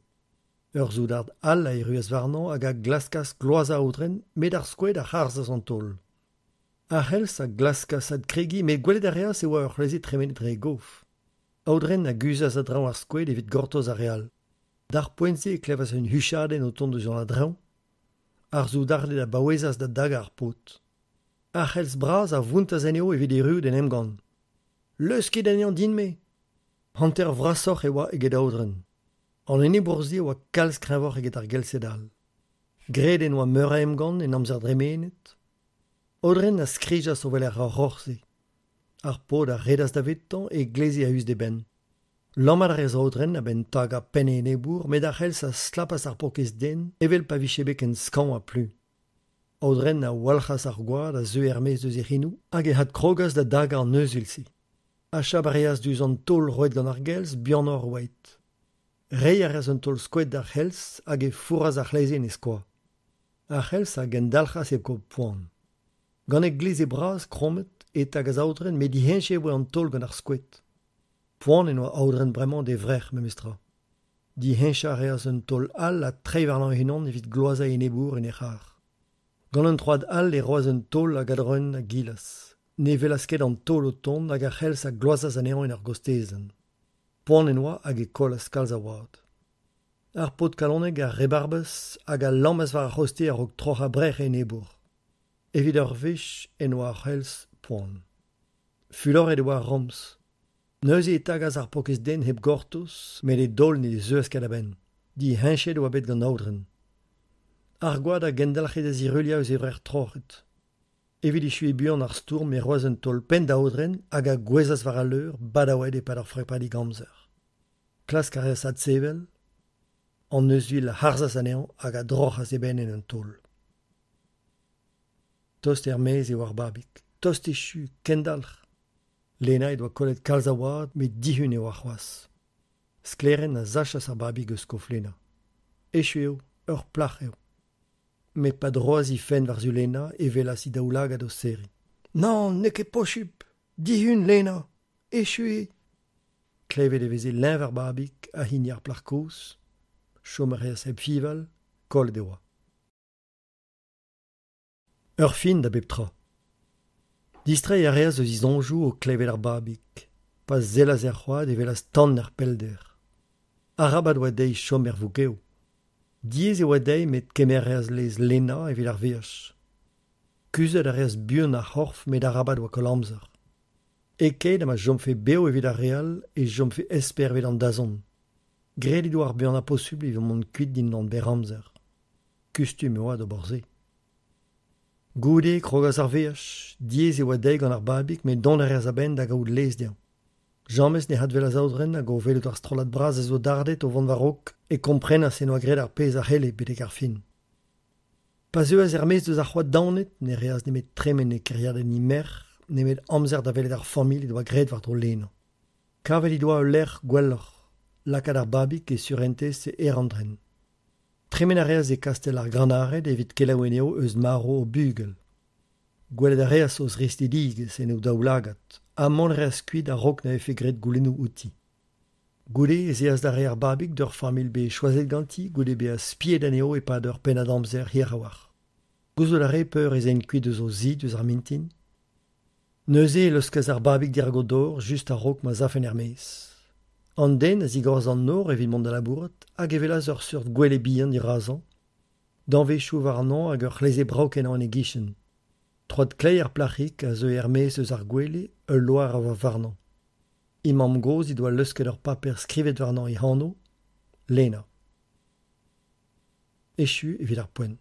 A: Ur soudard all a erruas warnañ hag a glaskas gloazañ Aodren met ar skoed a harzas an taol. Ar c'helz a glaskas adkregiñ met gwelet a reas e oa ur c'hleze tremenet dre e gof. Aodren a guzhas a-dreñv ar skoed evit gortoz ar re all. D'ar poent-se e klevas un huchadenn o tont eus an a-dreñv. Ar soudarded a baouezas da dagañ ar paotr. Ar c'helz bras a vountas anezho evit erruout en emgann. Leuskit anezhañ din-me ! Hanter vrasoc'h e oa eget Aodren. An enebour-se a oa kalz kreñvoc'h eget ar Gelted all. Graet en doa meur a emgann en amzer dremenet. Aodren a skrijas o welet ar roc'h-se. Ar paotr a redas davetañ e gleze a-us d'e benn. Lammat a reas Aodren a-benn tagañ penn e enebour met ar c'helz a stlapas ar paourkaezh den evel pa vije bet ken skañv ha pluñv. Aodren a walc'has ar gwad a zeue er-maez eus e c'henoù hag ec'h adkrogas da dagañ an euzhvil-se. Achap a reas diouzh an taol roet gant ar gelz buanoc'h oa aet. Reiñ a reas un taol skoed d'ar c'helz hag e fourras ar c'hleze en e skoaz. Ar c'helz a gendalc'has hep kaout poan. Gant e gleze bras krommet e tagas Aodren met diheñchet e voe an taol gant ar skoed. Poan en doa Aodren bremañ d'e vrec'h memestra. Diheñchañ a reas un taol all ha treiñ warnañ e-unan evit gloazañ e enebour en e c'har. Gant un troad all e roas un taol hag Aodren a gilas. Ne welas ket an taol o tont hag ar c'helz a gloazas anezhañ en ur gostezenn. Poan en doa hag e kollas kalz a wad. Ar paotr kalonek a rebarbas hag a lammas war ar c'hostez a-raok troc'hañ brec'h e enebour. Evit ur wech en doa ar c'helz poan. Fuloret e oa ar ramz. Neuze e tagas ar paourkaezh den hep gortoz met e daol ne zeuas ket a-benn. Diheñchet e oa bet gant Aodren. Ar gwad a gendalc'he da ziruilhañ eus e vrec'h troc'het. Evit echuiñ buan ar stourm e roas un taol penn da Aodren hag a gouezhas war al leur badaouet e-pad ur frepadig amzer. Klask a reas adsevel. An euzhvil a harzas anezhañ hag a droc'has e benn en un taol. Tost er-maez eo ar babig. Tost echu, kendalc'h. Lena he doa kollet kalz a wad met dihun e oa c'hoazh. Sklaerenn a sachas ar babig eus kof Lena. Echu eo, ur plac'h eo. Met pa droas he fenn war-zu Lena e welas he daoulagad o serriñ. Nann, n'eo ket posupl ! Dihun, Lena ! Echu eo ! Klevet e veze leñv ar babig ha hini ar plac'h kozh. Chom a reas hep fiñval, kollet e oa. Ur fin da bep tra. Distreiñ a reas eus he soñjoù o klevet ar babig. Pa sellas er c'hoad e welas tan er pellder. Arabat oa dezhi chom er vougev. Diaes e oa dezhi met kemer a reas lez Lena evit ar veaj. Kuzhat a reas buan ar c'horf met arabat oa koll amzer. E-keit ha ma chomfe bev evit ar re all e chomfe esper evit an dazont. Graet he doa ar buanañ posupl evit mont kuit dindan berr amzer. Kustum e oa d'ober se. Goude e krogas ar veaj. Diaes e oa dezhi gant ar babig met dont a reas a-benn da gaout lez dezhañ. James ne adwelas Aodren hag o welout ar strollad bras a soudarded o vont war-raok e komprenas en doa graet ar pezh a c'helle betek ar fin. Pa zeuas er-maez eus ar c'hoad daonet ne reas nemet tremen e kêriadenn he merc'h, nemet amzer da welet ar familh he doa graet war-dro Lena. Kavet he doa ul lec'h gwelloc'h, lakaat ar babig e surentez e Erandren. Tremen a reas e kastell ar Granared evit kelaouiñ anezho eus marv o bugel. Gwelet a reas o zristidigezh en o daoulagad ha mont a reas kuit a-raok na vefe graet goulennoù outi. Goude ez eas da reiñ ar babig d'ur familh bet choazet ganti goude bezañ spiet anezho e-pad ur pennad amzer hir a-walc'h. Gouzout a rae peur ez aent kuit eus o zi diouzh ar mintin. Neuze e leuskas ar babig dirak o dor just a-raok ma 'z afen er-maez. An den a zigoras an nor evit mont da labourat hag e welas ur seurt gwele bihan dirazañ, danvezioù warnañ hag ur c'hleze brav-kenañ en e gichen. Troad kleiz ar plac'hig a zeue er-maez eus ar gwele, ul loar a oa warnañ. He mamm-gozh he doa leusket ur paper skrivet warnañ he anv, Lena. Echu evit ar poent.